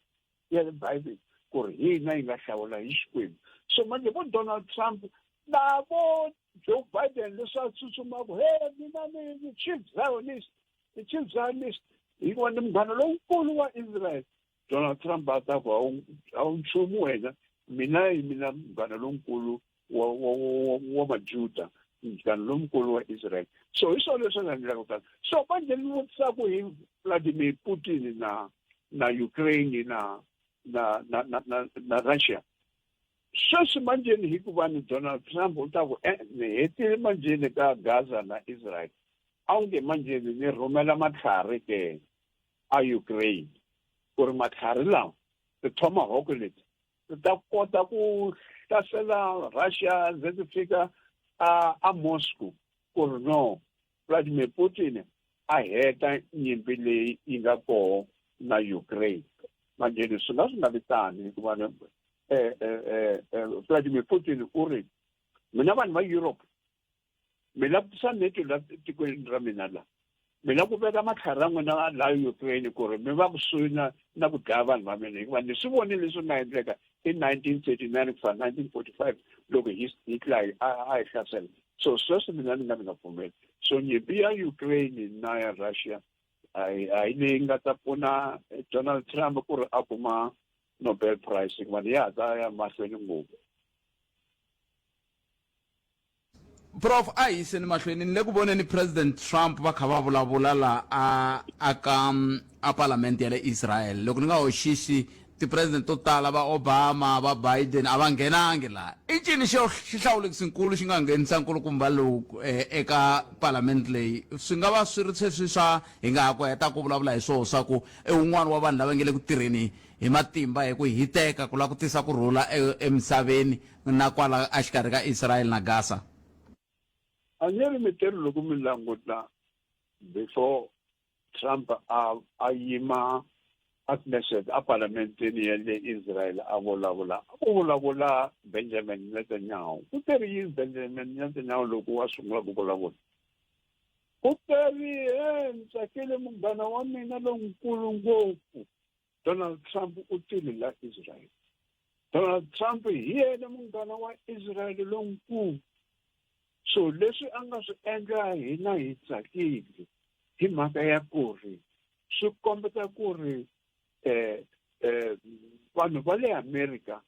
ya le Bible ku ri hina yi nga hlawula hi Xikwembu so manje vo Donald Trump na vo Joe Biden leswi a tsutsumaka he mina ni ni chief zionist ni chief zionist hikuva ni munghana lowukulu wa Israel Donald Trump a ta ku a wu nchumu wena mina hi mina munghana lonkulu wa wa wa wa majuda munghana lonkulu wa Israel so hi swona leswi nga endlaka tano so manje ni vutisaku hi Vladimir Putin na na Ukraine na na na na na, na Russia sweswi manjheni hikuva ni Donald Trump u ta ku eh, ni hetile manjheni ka Gaza na Israel a wu nge manjheni ni rhumela matlhari ke a Ukraine ku ri matlhari lawa ti-tomahawk leti ti ta kota ku hlasela Russia ze ti fika a a Moscow ku ri no Vladimir Putin a heta nyimpi leyi yi nga koho na Ukraine manjheni swi nga swi nga vi tani hikuva eh, eh, eh, Vladimir Putin u ri mina vanhu va Europe mi lava ku tisa NATO la tikweni ra mina la mi lava ku veka matlhari ya n'wina la Ukraine ku ri mi va kusuhi na na ku dlaya vanhu va mina hikuva ni swi vonile leswi nga endleka hi 1939 ku fana 1945 loko Hitler a a hi hlasela so sweswi mina ni nga mi nga pfumeli so nyimpi ya Ukraine na ya Russia a hi a hi leyi nga ta pfuna Donald Trump ku ri a kuma Nobel Prize hikuva ni ya ha ta ya mahlweni ngopfu Prof a hi yiseni mahlweni ni le ku voneni President Trump va kha va vulavula la a a ka a parliament ya le Israel loko ni nga hoxisi ti-president to tala va Obama va Biden a va nghenangi la i ncini xo xihlawulekisinkulu xi nga nghenisa nkulukumba lowu eh, eka parliament leyi swi nga va swi ri sweswi swa hi nga ha ku heta ku vulavula hi swoho swa ku i wun'wana wa vanhu lava nge le ku tirheni hi matimba hi ku hiteka ku lava ku tisa ku rhula e, emisaveni na kwala exikarhi ka Israel na Gaza? A ni ri miteri loko mi languta before Trump a a yima a Knesset a parlamenteni ya le Israel a vulavula u vulavula Benjamin Netanyahu ku teri yini Benjamin Netanyahu loko a sungula ku vulavula u teri he ni tsakile munghana wa mina lonkulu ngopfu Donald Trump u tile la Israel Donald Trump hi yena munghana wa Israel lonkulu so leswi a nga swi endla hina hi tsakile hi mhaka ya ku ri swi kombeta ku ri eh eh vanhu va le America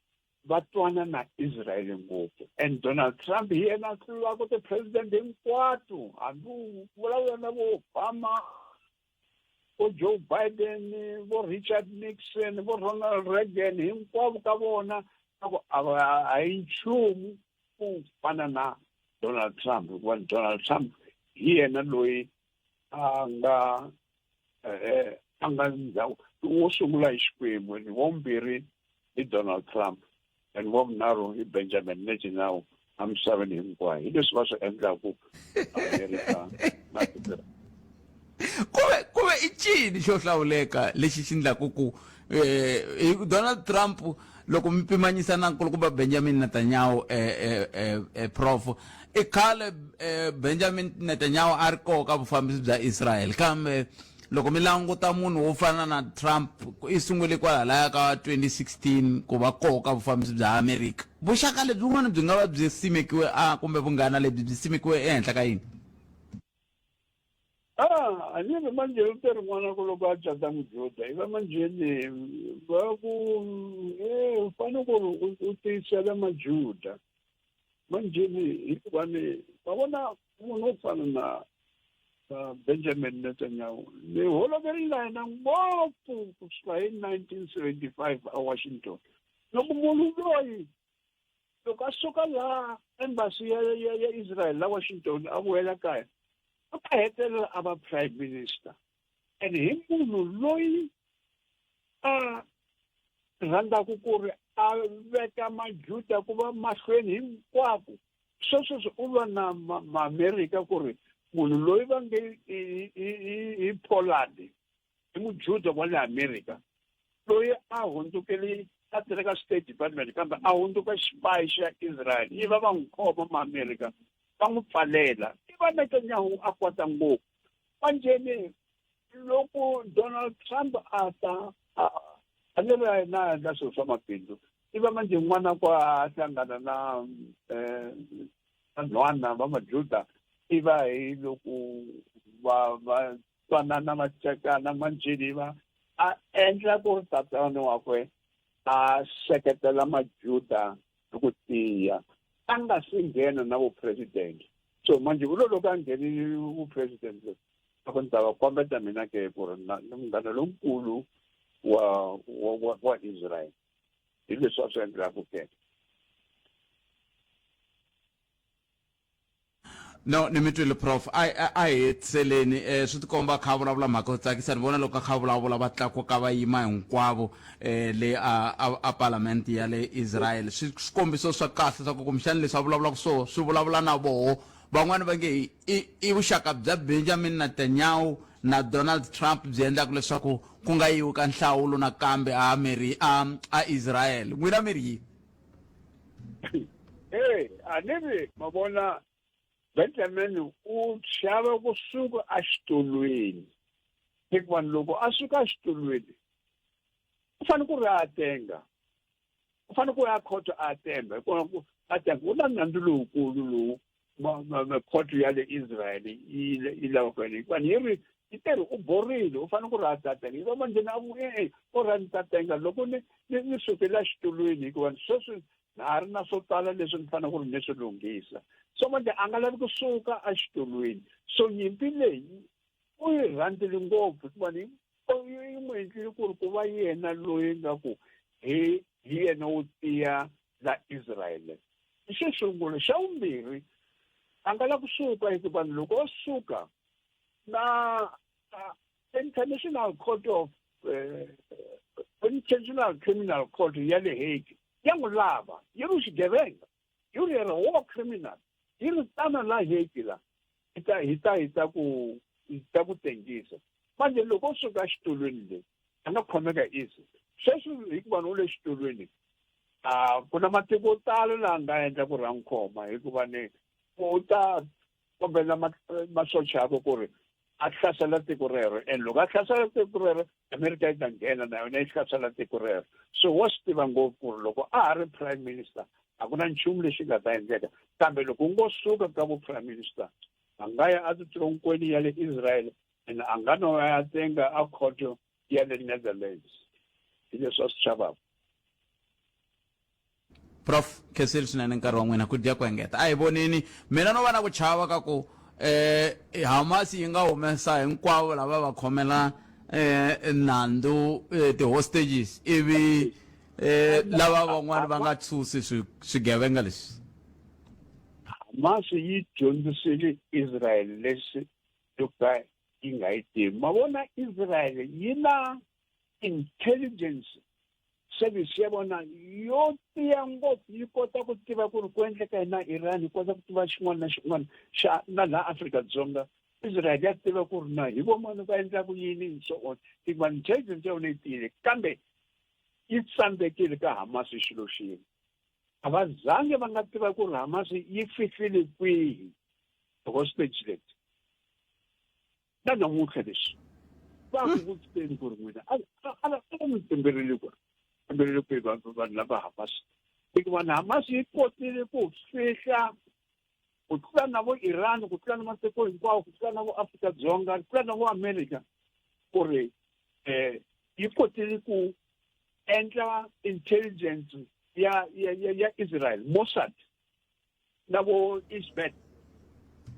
va twana na Israel ngopfu and Donald Trump hi yena a hlulaka ti-president hinkwato hambi u vulavula na vo Obama vo Joe Biden vo Richard Nixon vo Ronald Reagan hinkwavo ka vona a ku a a hi nchumu ku fana na Donald Trump hikuva Donald Trump hi yena loyi a nga eh, a nga ndzhaku wo sungula hi Xikwembu ni wa vumbirhi hi Donald Trump and wa vunharhu i Benjamin Netanyahu emisaveni hinkwayo hi leswi va swi endlaku Amerika na tiko kuve kuve i cini xo hlawuleka lexi xi ndlaku ku eh, Donald Trump loko mi pimanyisa na nkulukumba Benjamin Netanyahu eh, eh, eh, eh, prof i khale eh, Benjamin Netanyahu a ri koho ka vufambisi bya Israel kambe loko mi languta munhu wo fana na Trump i sungule kwalaya ka 2016 ku va koho ka vufambisi bya Amerika vuxaka lebyi byin'wana byi nga va byi simekiwe a kumbe vunghana lebyi byi simekiwe ehenhla ka yini Ah, a ni ri manjheni u te rin'wana ku loko a cata mujuda i va manjheni va ku e u fanele ku ri u tiyisela majuda manjheni hikuva ni va vona munhu wo fana na Benjamin Netanyahu ni holoveli na yena ngopfu kusuka hi 1975 a Washington loko munhu loyi loko a suka laha embassy ya, ya, ya Israel la Washington a vuyela kaya a ta hetelela a va prime minister and hi munhu loyi a rhandzaka ku ri a veka majuda ku va mahlweni hinkwako sweswo u lwa na maamerika ku ri munhu loyi va nge i Pollard i mujuda wa le Amerika loyi a hundzukele a tirha ka State Department kambe a hundzuka xipayi xa Israel yi va va n'wi khoma maamerika va n'wi pfalela i va Netanyahu a kwata ngopfu manjheni loko Donald Trump a ta a ni ri a na endla swilo swa mabindzu i va manjhe n'wana kwa hlangana na um vanhwana va majuda i va hi loko va va twanana va tekana manjheni va a endla ku ri tatana wakwe a seketela majuda hi ku tiya a nga si nghena na vupresident so manjhe vulo loko a nghenile vupresident a ku ni ta va kombeta mina ke ku ri na munghana lonkulu wa wa wa Israel hi leswi a swi endlaka ke. No, ni mi twile prof. A a a hi hetiseleni eh swi tikomba kha vulavula mhaka yo tsakisa ni vona loko a kha vulavula va tlakuka va yima hinkwavo eh le a a, a parliament ya le Israel. Swi swikombiso swa kahle swa ku kumbexana leswi a vulavulaka swo swi vulavula na voho. Van'wani va nge i i vuxaka bya Benjamin Netanyahu na Donald Trump byi endlaka leswaku ku nga yiwi ka nhlawulo nakambe a Ameri a a Israel. N'wina mi ri yini? Hey, a ni ri ma vona Benjamin u chava kusuka exitulwini hikuva loko a suka exitulwini u fanele ku ri a tenga u fanele ku ya khoto a tenga hikuva ku a tenga ku na nandzu lowukulu lowu khoto ya le Israel yi lavaka yena hikuva yi ri yi te ri u borile u fanele ku ri a ta tenga hikuva manjheni a ku e-e o ra ni ta tenga loko ni ni ni sukela exitulwini hikuva sweswi na ha ri na swo tala leswi ni fanele ku ri ni swi lunghisa so manje a nga lavi kusuka exitulwini so nyimpi leyi u yi rhandzile ngopfu hikuva ni yi n'wi endlile ku ri ku va yena loyi nga ku hi hi yena wo tiya la Israyele i xo sungula xa vumbirhi a nga la kusuka hikuva loko o suka na International Court of International Criminal Court ya le Hague ya n'wi lava yi ri xigevenga yi ri yena war criminal yi ri tana la Hague la hi ta hi ta hi ta ku hi ta ku tengisa manje loko o suka exitulwini le a nga khomeka easy sweswi hikuva u le xitulwini a ku na matiko yo tala laha nga endla ku ri a n'wi khoma hikuva ni u ta kombela masocha yakwe ku ri a hlasela tiko rero and loko a hlasela tiko rero America yi ta nghena na yona yi hlasela tiko rero so wa swi tiva ngopfu ku ri loko a ha ri prime minister a ku na nchumu lexi nga ta endleka kambe loko u ngo suka ka vu prime minister a nga ya atitronkweni ya le Israel and a nga no ya tenga a khoto ya le Netherlands hi leswi a swi chavaka. Prof khensile swinene nkarhi wa n'wina ku dya ku engeta a hi voneni mina no va na ku chava ka ku eh Hamas yi nga humesa hinkwavo lava va khomela eh nandzu eh, ti-hostages ivi eh lava van'wana va nga tsusi swigevenga leswi. Hamas yi dyondzisile Israel leswi yo ka yi nga yi tivi ma vona Israel yi na intelligence service ya vona yo tiya ngopfu yi kota ku tiva ku ri ku endleka yini na Iran yi kota ku tiva xin'wana na xin'wana xa na laha Afrika-Dzonga Israel ya tiva ku ri na hi vo mani va endlaku yini and so on hikuva intelligence ya vona yi tiyile kambe yi tsandzekile ka Hamas hi xilo xin'we a va zange va nga tiva ku ri Hamas yi fihlile kwihi hostage leti na namuntlha leswi va ku vutiseni ku ri n'wina a va mi tumberile ku tumberile kwihi vanhu lava Hamas hikuva na Hamas yi kotile ku fihla ku tlula na vo Iran ku tlula na matiko hinkwawo ku tlula na vo Afrika-Dzonga ku tlula na vo America ku ri um yi kotile ku endla intelligence ya ya ya Israel Mossad na vo Isbet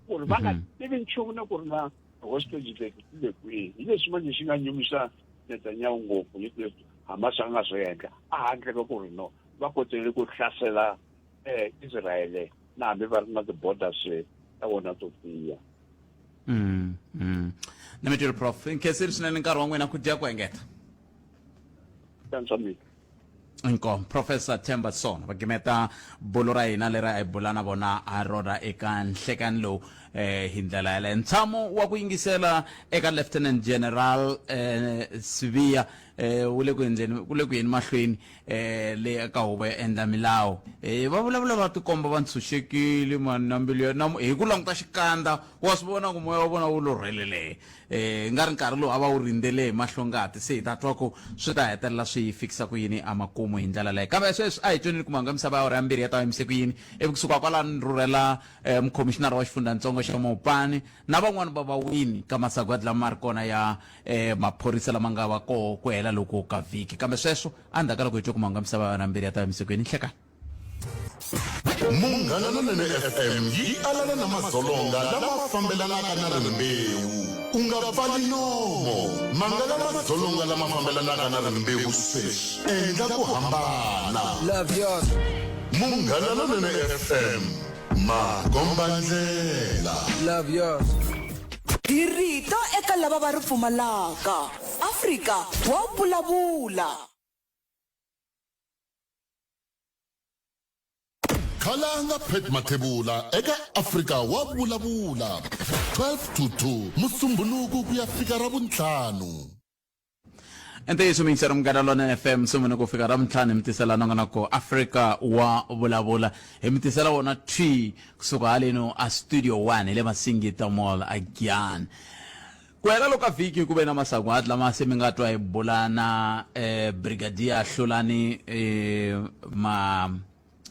ku ri va nga tivi nchumu na ku ri na hostage leti ti le kwihi hi leswi manje xi nga nyumisa Netanyahu ngopfu hi leswi Hamas a nga swi endla a handle ka ku ri no va kotile ku hlasela um Israele na hambi va ri na ti-borders ta vona to tiya. Ni mi twile prof nkhensile swinene nkarhi wa n'wina ku dya ku engeta. Tantswa mina. Inkomu Professor Themba Sono va gimeta bulo ra hina leri a hi bula na vona ha rona eka nhlekani lowu eh, hi ndlela yaleyo ntshamo wa ku yingisela eka Lieutenant General eh, Sibiya eh, wu le ku endleni ku le ku yeni mahlweni eh, le ka huvo yo endla milawu eh, va vulavula va tikomba va ntshunxekile mani na mbilu ya na hi ku languta xikandza wa swi vona ku moya wa vona wu lo rhelele eh nga ri nkarhi lowu a va wu rindzele hi mahlongati se hi ta twa ku swi ta hetelela swi fikisa ku yini emakumu hi ndlela leyo kambe sweswi a hi tweni ku mhanga misava ya awara ya mbirhi ya ta yimise ku yini ivi kusuka kwalano ni rhurhela eh, mukhomishinara wa xifundzhantsongo xa Mopani na van'wani va vawini ka masagwadi lama ma ri kona ya eh, maphorisa lama nga va koho ku hela loko ka vhiki kambe sweswo endzhaku ka loko hi twe ku mhanga misava ya awara ya mbirhi ya ta yimise ku yini nhlekani Munghana Lonene FM yi alana na madzolonga lama fambelanaka na rimbewu. U nga pfali nomo. Mangala madzolonga lama fambelanaka na rimbewu sweswi. Endla ku hambana. Love yours. Munghana Lonene FM. Makombandlela. Love yours. Hi rito eka lava va ri pfumalaka. Afrika wa vulavula. Khalanga Pat Mathebula eka Afrika wa vulavula 12 to 2 Musumbhunuku ku ya fika Ravuntlhanu. Ntiyiso miyingiseri Munghana Lonene FM sungune ku fika Ravuntlhanu hi mi tisela nongonoko Afrika wa vulavula hi mi tisela wona thwi kusuka haleno a Studio 1 hi le Masingita Mall a Giyani. Ku hela loka vhiki ku ve na masagwadi lama se mi nga twa hi bula na eh, Brigadier Hlulani eh, ma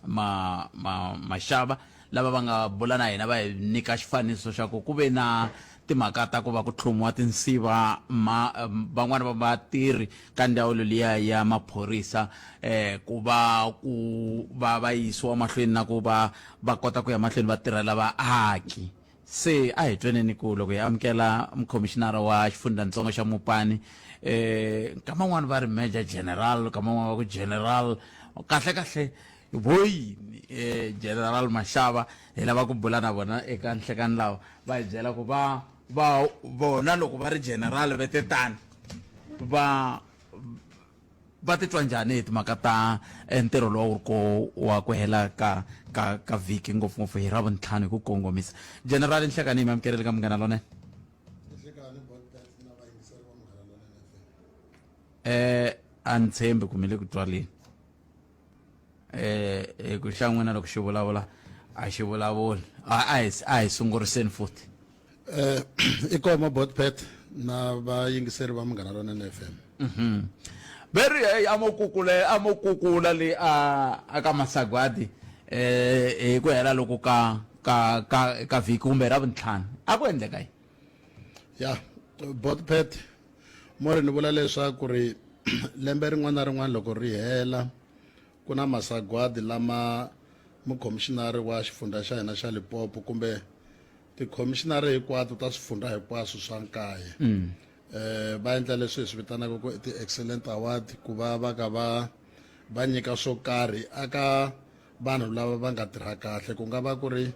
ma ma Mashava lava va nga bula na hina va hi nyika xifaniso xa ku ku ve na timhaka ta ku va ku tlhomiwa tinsiva ma van'wana va vatirhi ka ndzawulo liya ya maphorisa eh ku va ku va va yisiwa mahlweni na ku va va kota ku ya mahlweni va tirhela vaaki. Se a hi tweneni ku loko hi amukela mukhomixinara wa xifundzhantsongo xa Mopani eh nkama wun'wana va ri major general nkama wun'wana va ku general kahle kahle vo yini eh general Mashava hi lava ku bula na vona eka nhlekani lawa va hi byela ku va va vona loko va ri general ve te tani va Va titwa njhani hi timhaka ta eh, ntirho lowu wu ri ko wa ku hela ka ka ka vhiki ngopfungopfu hi Ravuntlhanu hi ku kongomisa? General Nhlekani hi mi amukerile ka Munghana Lonene. Eh a ni tshembi ku mi le ku twaleni. Eh hi ku xa n'wina loko xi vulavula a xi vulavuli. A a hi a hi sunguriseni futhi. Eh i koma Botpet na vayingiseri va Munghana Lonene FM. Mhm. Veri hey a mo kukule a mo kukula le a a ka masagwadi eh hi ku hela loko ka ka ka ka vhiki kumbe ra vuntlhanu a ku endleka yini? Ya Botpet mo ri ni vula leswaku ri lembe rin'wana na rin'wana loko ri hela ku na masagwadi lama mukhomixinari wa xifundza xa hina xa Limpopo kumbe Tikhomixinari hinkwato ta swifundza hinkwaswo swa nkaye mm. eh, va endla leswi hi swi vitanaka ku i ti-excellent award ku va va ka va va nyika swo karhi aka vanhu lava va nga tirha kahle ku nga va ku ri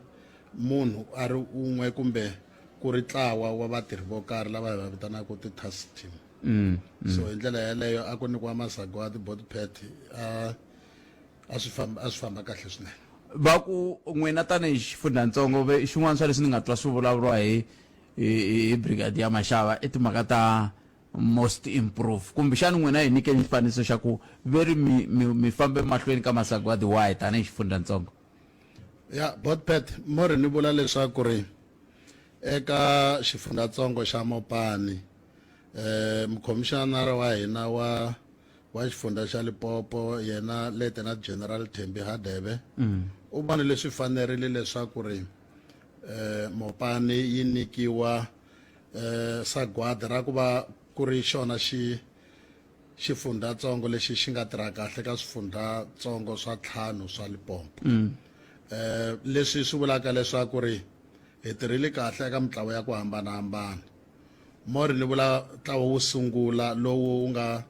munhu a ri un'we kumbe ku ri ntlawa wa vatirhi vo karhi lava hi va vitanaka ti-task team mm, mm. so hi ndlela yeleyo a ku nyikiwa masagwadi botpet a a swi famba a swi famba kahle swinene va ku n'wina tanihi xifundzhantsongo ve xin'wana swa leswi ni nga twa swi vulavuriwa hi hi brigadier Mashava i timhaka ta most improve kumbexani n'wina hi nyikeni xifaniso xa ku ve ri mi, mi, mi fambe mahlweni ka masagwadi wahi tanihi xifundzhantsongo ya botpet mo ri ni vula leswaku ri eka xifundzhantsongo xa mopani eh mukhomixanara wa hina wa wa xifundzha xa Limpopo yena Lieutenant General Thembi Hadebe mm. u vone leswi fanerile leswaku ri eh Mopani yi nyikiwa eh sagwadi ra ku va ku ri xona xi xifundzhatsongo lexi xi nga tirha kahle ka swifundzhatsongo swa ntlhanu swa Limpopo mm. eh leswi swi vulaka leswaku ri hi tirhile kahle eka mintlawa ya ku hambanahambana More ni vula ntlawa wo sungula lowu wu nga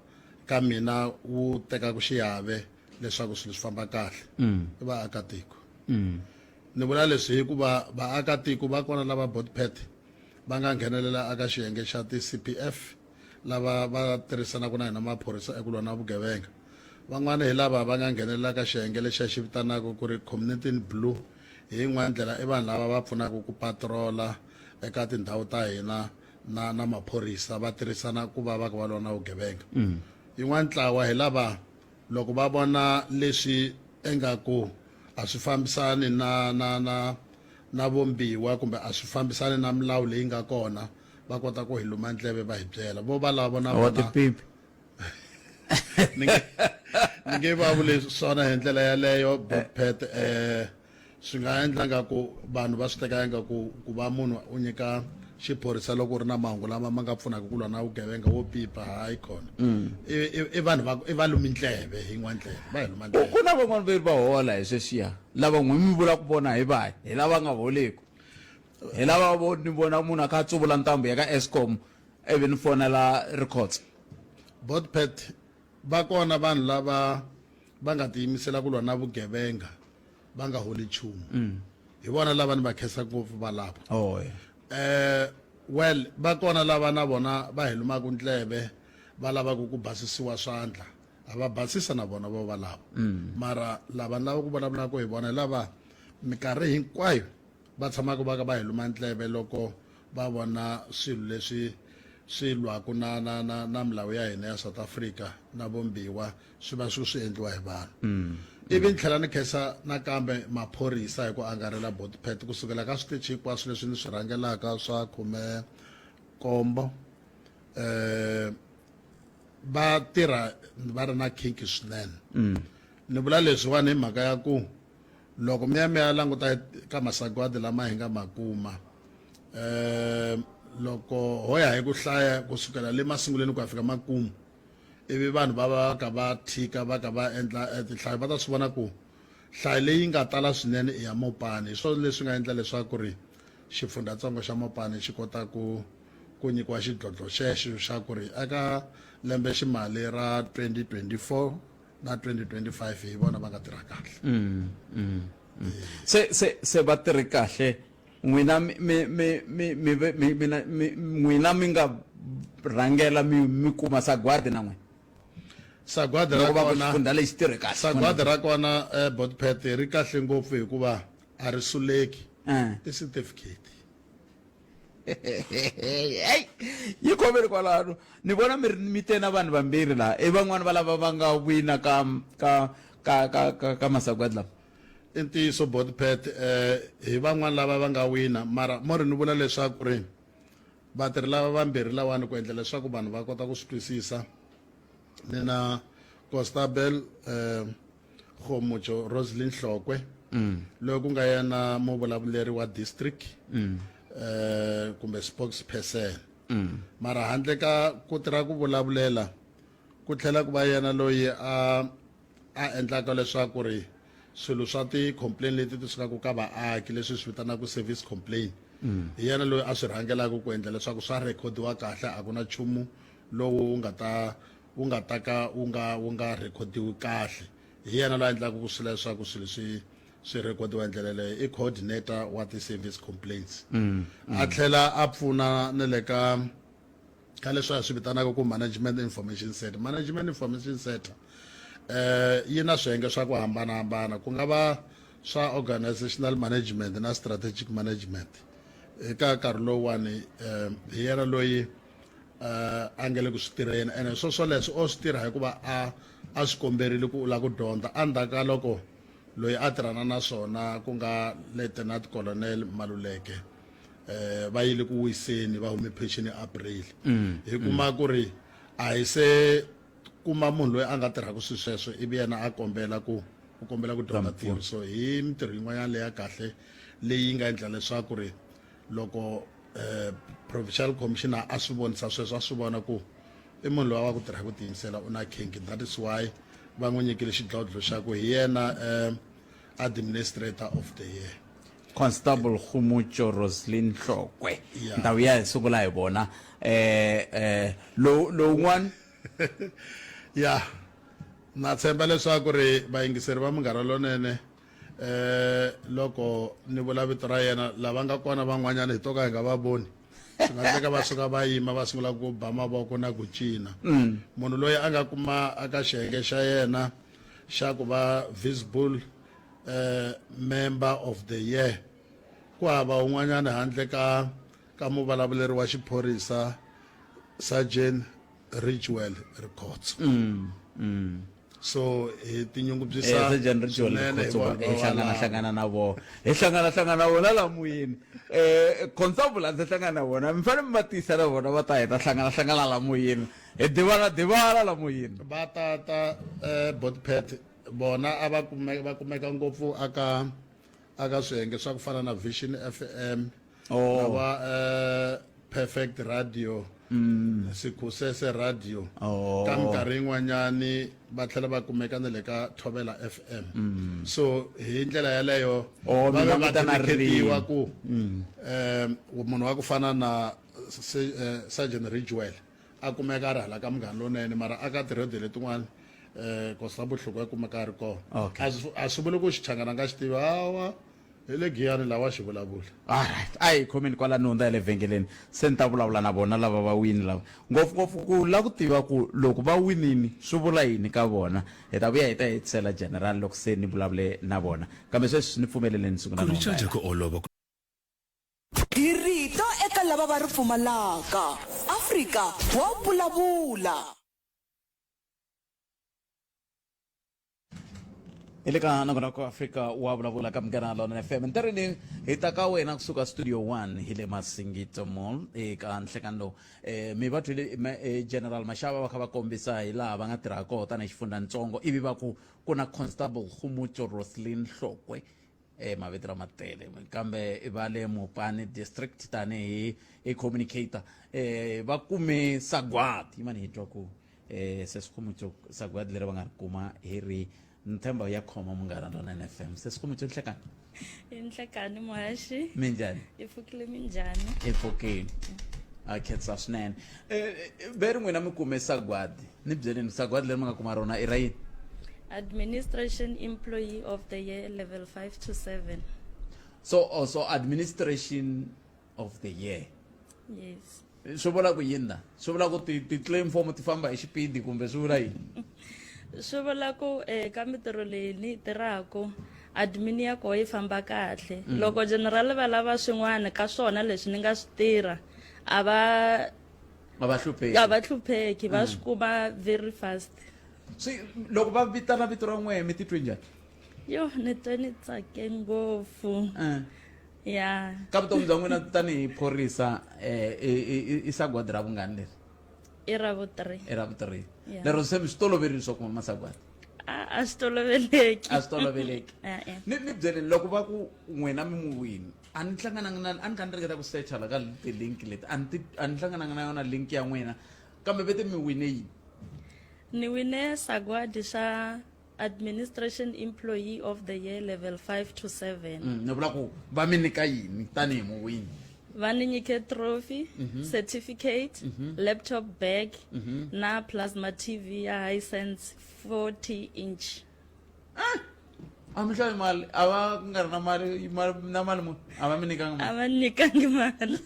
ka mina wu tekaka xiave leswaku swilo swi famba kahle mm. i vaakatiko mm. ni vula leswi hikuva vaakatiko va kona lava botpet va nga nghenelela aka xiyenge xa ti-cpf lava va tirhisanaka na hina maphorisa eku lwa na vugevenga van'wana hi lava va nga nghenelela ka xiyenge lexi xi vitanaka ku ri community in blue hi yin'wana ndlela i vanhu lava va pfunaka ku patrola eka tindhawu ta hina na na maphorisa va tirhisana ku va va ka va lwa na vugevenga mm. yin'wana ntlawa hi lava loko va vona leswi engaku a swi fambisani na na na na vumbiwa kumbe a swi fambisani na milawu leyi nga kona va kota ku hi luma ndleve va hi byela vo va lavo na vona ni nge ni nge va vule swona hi ndlela yaleyo botpet eh swi nga endla nga ku vanhu va swi teka nga ku ku va munhu u nyika xiphorisa loko u ri na mahungu lama ma nga pfunaka ku lwa na vugevenga wo pipa hayi khona mm. i vanhu va i va lumi ndleve hi yin'wana ndlela va hi luma ndleve ku na van'wana ve va hola hi sweswiya lava n'wi mi vula ku vona hi vahi hi lava nga holeku hi lava vo ni vona munhu a kha a tsuvula ntambu ya ka Eskom ivi ni fonela Rikhotso Botpet va kona vanhu lava va nga tiyimisela ku lwa na vugevenga va nga holi nchumu mm. Hi vona lava ni va khensa ngopfu valavo. Oh, yeah. Well, va kona lava na vona va hi lumaka ndleve va lavaka ku basisiwa swandla. Ha va basisa na vona vo valavo. Mara lava ni lava ku vulavulaka hi vona hi lava minkarhi hinkwayo va tshamaka va ka va hi luma ndleve loko va vona swilo leswi swi lwaka na na na na milawu ya hina ya South Africa na vumbiwa swi va swi swi endliwa hi vanhu. Ivi ni tlhela ni khensa nakambe maphorisa hi ku angarhela Botpet kusukela ka switichi hinkwaswo leswi ni swi rhangelaka swa 17 va tirha va ri na khinki swinene. Ni vula leswiwani hi mhaka ya ku loko mi ya mi ya languta ka masagwadi lama hi nga ma kuma loko ho ya hi ku hlaya kusukela le masungulweni ku ya fika makumu ivi vanhu va va ka va thika va ka va endla tinhlayo va ta swi vona ku nhlayo leyi nga tala swinene i ya Mopani. Hi swona leswi nga endla leswaku ri xifundzhatsongo xa Mopani xi kota ku ku nyikiwa xidlodlo xexo xa ku ri eka lembe ximali ra 2024 na 2025 hi vona va nga tirha kahle. Se se se va tirhe kahle n'wina mi mi mi mi mi mi mina mi n'wina mi nga rhangela mi mi kuma sagwadi na n'wina Sagwadi ra loko va ku kona xifundzha lexi tirhe kahle sagwadi ra kona Botpet ri kahle ngopfu hikuva a ri suleki i certificate. Hey, yi khomeli kwalano ni vona mi mi te na vanhu vambirhi laha i van'wani va lava va nga wina ka ka ka ka ka, ka masagwadi lama. I ntiyiso Botpet hi van'wani lava va nga wina mara mo ri ni vula leswaku ri vatirhi lava vambirhi lawani ku endla leswaku vanhu va kota ku swi twisisa ni na Constable Kgomojo Roslyn Hlokwe loyi ku nga yena muvulavuleri wa district kumbe spokesperson mara handle ka ku tirha ku vulavulela ku tlhela ku va yena loyi a a endlaka leswaku ri swilo swa ti-complain leti ti sukaka ka vaaki leswi swi vitanaka service complain hi yena loyi a swi rhangelaka ku endla leswaku swa rhekhodiwa kahle a ku na nchumu lowu wu nga ta wu nga ta ka wu nga wu nga rhekhodiwi kahle hi yena loyi a endlaka ku swi leswaku swilo swi swi rhekhodiwa hi ndlela yeleyo i coordinator wa ti-service complaints a tlhela a pfuna na le ka ka leswi a swi vitanaka ku management information center. Management information center yi na swiyenge swa ku hambanahambana ku nga va swa organizational management na strategic management eka nkarhi lowuwani hi yena loyi a nga le ku swi tirheni ene swo swoleswo o swi tirha hikuva a a swi komberile ku u lava ku dyondza endzhaku ka loko loyi a tirhana na swona ku nga Lieutenant Colonel Maluleke va yile ku wiseni va hume pension hi April hi kuma ku ri a hi se kuma munhu loyi a nga tirhaka swilo sweswo ivi yena a kombela ku u kombela ku dyondza ntirho so hi mintirho yin'wanyana leya kahle leyi nga endla leswaku ri loko provincial commissioner a swi vonisa sweswo a swi vona ku i munhu loyi wa ku tirha hi ku tiyimisela u na khinki that is why va n'wi nyikile xidlodlo xa ku hi yena administrator of the year. Constable Kgomotso Roslyn Hlokwe. Ndhawu ya hi sungula hi vona lowu lowun'wana ya na tshemba leswaku ri vayingiseri va Munghana Lonene loko ni vula vito ra yena lava nga kona van'wanyana hi to ka hi nga va voni swi nga endleka va suka va yima va sungula ku ba mavoko na ku cina. Munhu loyi a nga kuma aka xiyenge xa yena xa ku va visible member of the year ku hava un'wanyana handle ka ka muvulavuleri wa xiphorisa Sergeant Ridgewell Rikhotso. So hi tinyungubyisa Sergeant Ridgewell swinene hi Rikhotso vanhu hi hlangana valavo. hlangana na vona hi hlangana hlangana na vona la moyeni constable a ndzi hlangana na vona mi fanele mi va tisa na vona va ta hi ta hlangana hlangana la moyeni hi divana divana la moyeni. Va ta ta Botpet vona a va kumeka va kumeka ngopfu aka aka swiyenge swa ku fana na Vision FM na va Perfect Radio Sikhusese Radio ka minkarhi yin'wanyani va tlhela va kumeka na le ka Thobela FM so hi ndlela yaleyo Oh, va mi ve va languta na khetiwa ririmi. ku munhu wa ku fana na Sergeant Ridgewell a kumeka a ri hala ka Munghana Lonene mara aka ti-radio letin'wana Constable Hlokwe a kumeka a ri kona. Okay. A swi vuli ku Xichangani a nga xi tivi hawa. Hi le Giyani laha wa xi vulavula. Alright, a hi khomeni kwalano hundza hi le vhengeleni se ni ta vulavula na vona lava va wini lava ngopfungopfu ku la ku tiva ku loko va winini swi vula yini ka vona hi ta vuya hi ta hetisela general loko se ni vulavule na vona kambe sweswi ni pfumeleleni ni sungula Ku ni hundza recharger ku olova ku Hi rito eka lava va ri pfumalaka. Afrika wa vulavula. hi le ka nongonoko afrika wa vulavula ka munghana lona fm ntirhweni hi ta ka wena kusuka studio 1 hi le masingito mall eka nhlekani lowu um mi va twile general mashava va kha va kombisa hi laha va nga tirhaka kona tanihi xifundzantsongo ivi va ku ku na constable khumutso roslin hlokwe eh mavito lama tele kambe va le mopani district tanihi i communicator eh va kume sagwadi yimani hi twa ku eh sesikhumutso sagwadi leri va nga ri kuma hi ri ni tshemba ya khoma munghana lona nfm sesikhumutso nhlekani i nhlekani muhaxi minjhani i pfukile minjhani i pfukile a khensa swinene eh, eh, ve ri n'wina mi kume sagwadi ni byeleni sagwadi leri mi nga kuma rona i ra yini administration employee of the year level 5 to 7 so also administration of the year yes swi vula ku yini na swi vula ku ti-claim form ti famba hi xipidi kumbe swi vula yini swi vula ku eh, ka mitirho leyi ni yi tirhaka admin ya koho yi famba kahle mm. loko general va lava swin'wana ka swona leswi ni nga swi tirha a va a va hlupheki a va hlupheki va swi mm. kuma very fast swi loko va vitana vito ra n'wehe mi titwe njhani yo ni twe ni tsake ngopfu eh. Ya ka vutomi bya n'wina tanihi phorisa um i sagwadi ra vungani leri i ra vu three i ra vu three lero se mi swi toloverile swa kuma masagwadi a swi toloveleki a swi toloveleki ni ni byeleni loko va ku n'wina mi muwini a ni hlangananga na a ni kha ni ringeta ku secha la ka ti-link leti a ni a ni hlangananga na yona link ya n'wina kambe ve te mi wine yini ni wine sagwadi xa Administration Employee of the Year Level 5 to 7. Mm, ni vula ku va mi nyika yini tanihi muwini? Va ni nyike trophy, mm -hmm. certificate, mm -hmm. laptop bag mm -hmm. na plasma TV ya Hisense 40 inch. Ah! a mi hlayi mali a va ku nga ri na mali na mali muni a va mi nyikanga mali a va nyikangi mali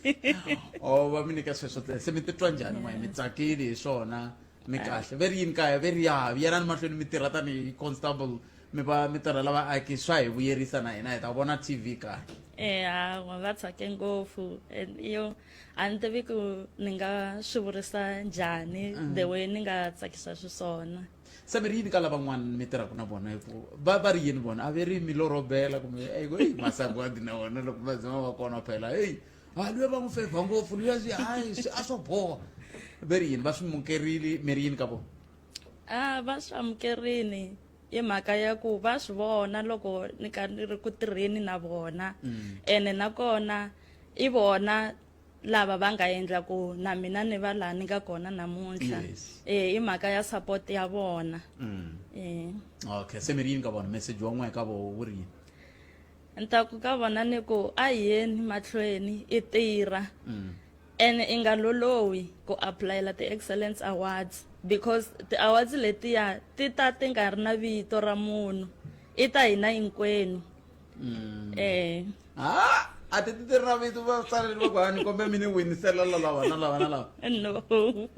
o va mi nyika sweswo se mi titwa njhani n'we mi tsakile hi swona mi kahle ve ri yini kaya ve ri ya yanani mahlweni mi tirha tanihi constable mi va mi tirhela vaaki swa hi vuyerisa na hina hi ta vona tv kaya e hawa va tsake ngopfu and yo a ni tivi ku ni nga swi vurisa njhani mm. the way ni nga tsakisa xiswona se mi ri yini ka lavan'wana mi tirhaka na vona hi ku va va ri yini vona a ve ri mi lorobela kumbe eyi masagwadi na wona loko ma zama va kona phela heyi ha luya va n'wi fevha ngopfu luya swi hayi swi a swo boha ve ri yini va swi mukerile mi ri yini ka vona a va swi amukerini hi mhaka ya ku va swi vona loko ni ka ni ri ku tirheni na vona mm. ene nakona i vona lava va nga endla ku na mina ni va laha ni nga kona namuntlha yes. e i mhaka ya support ya vona mm. e. okay se mi ri yini ka vona message wa n'we ka vo wu ri yini Ni ta ku ka vona ni ku a hi yeni mahlweni i tirha mm. ene i nga lolohi ku apulayela ti-excellence awards because ti-awards letiya ti ta ti nga ri na vito ra munhu i ta hina hinkwenu mm. eh ah a ti ti ri na vito va tsaleli va ku hani kombe mi ni winisela la lava na lava na lava no ku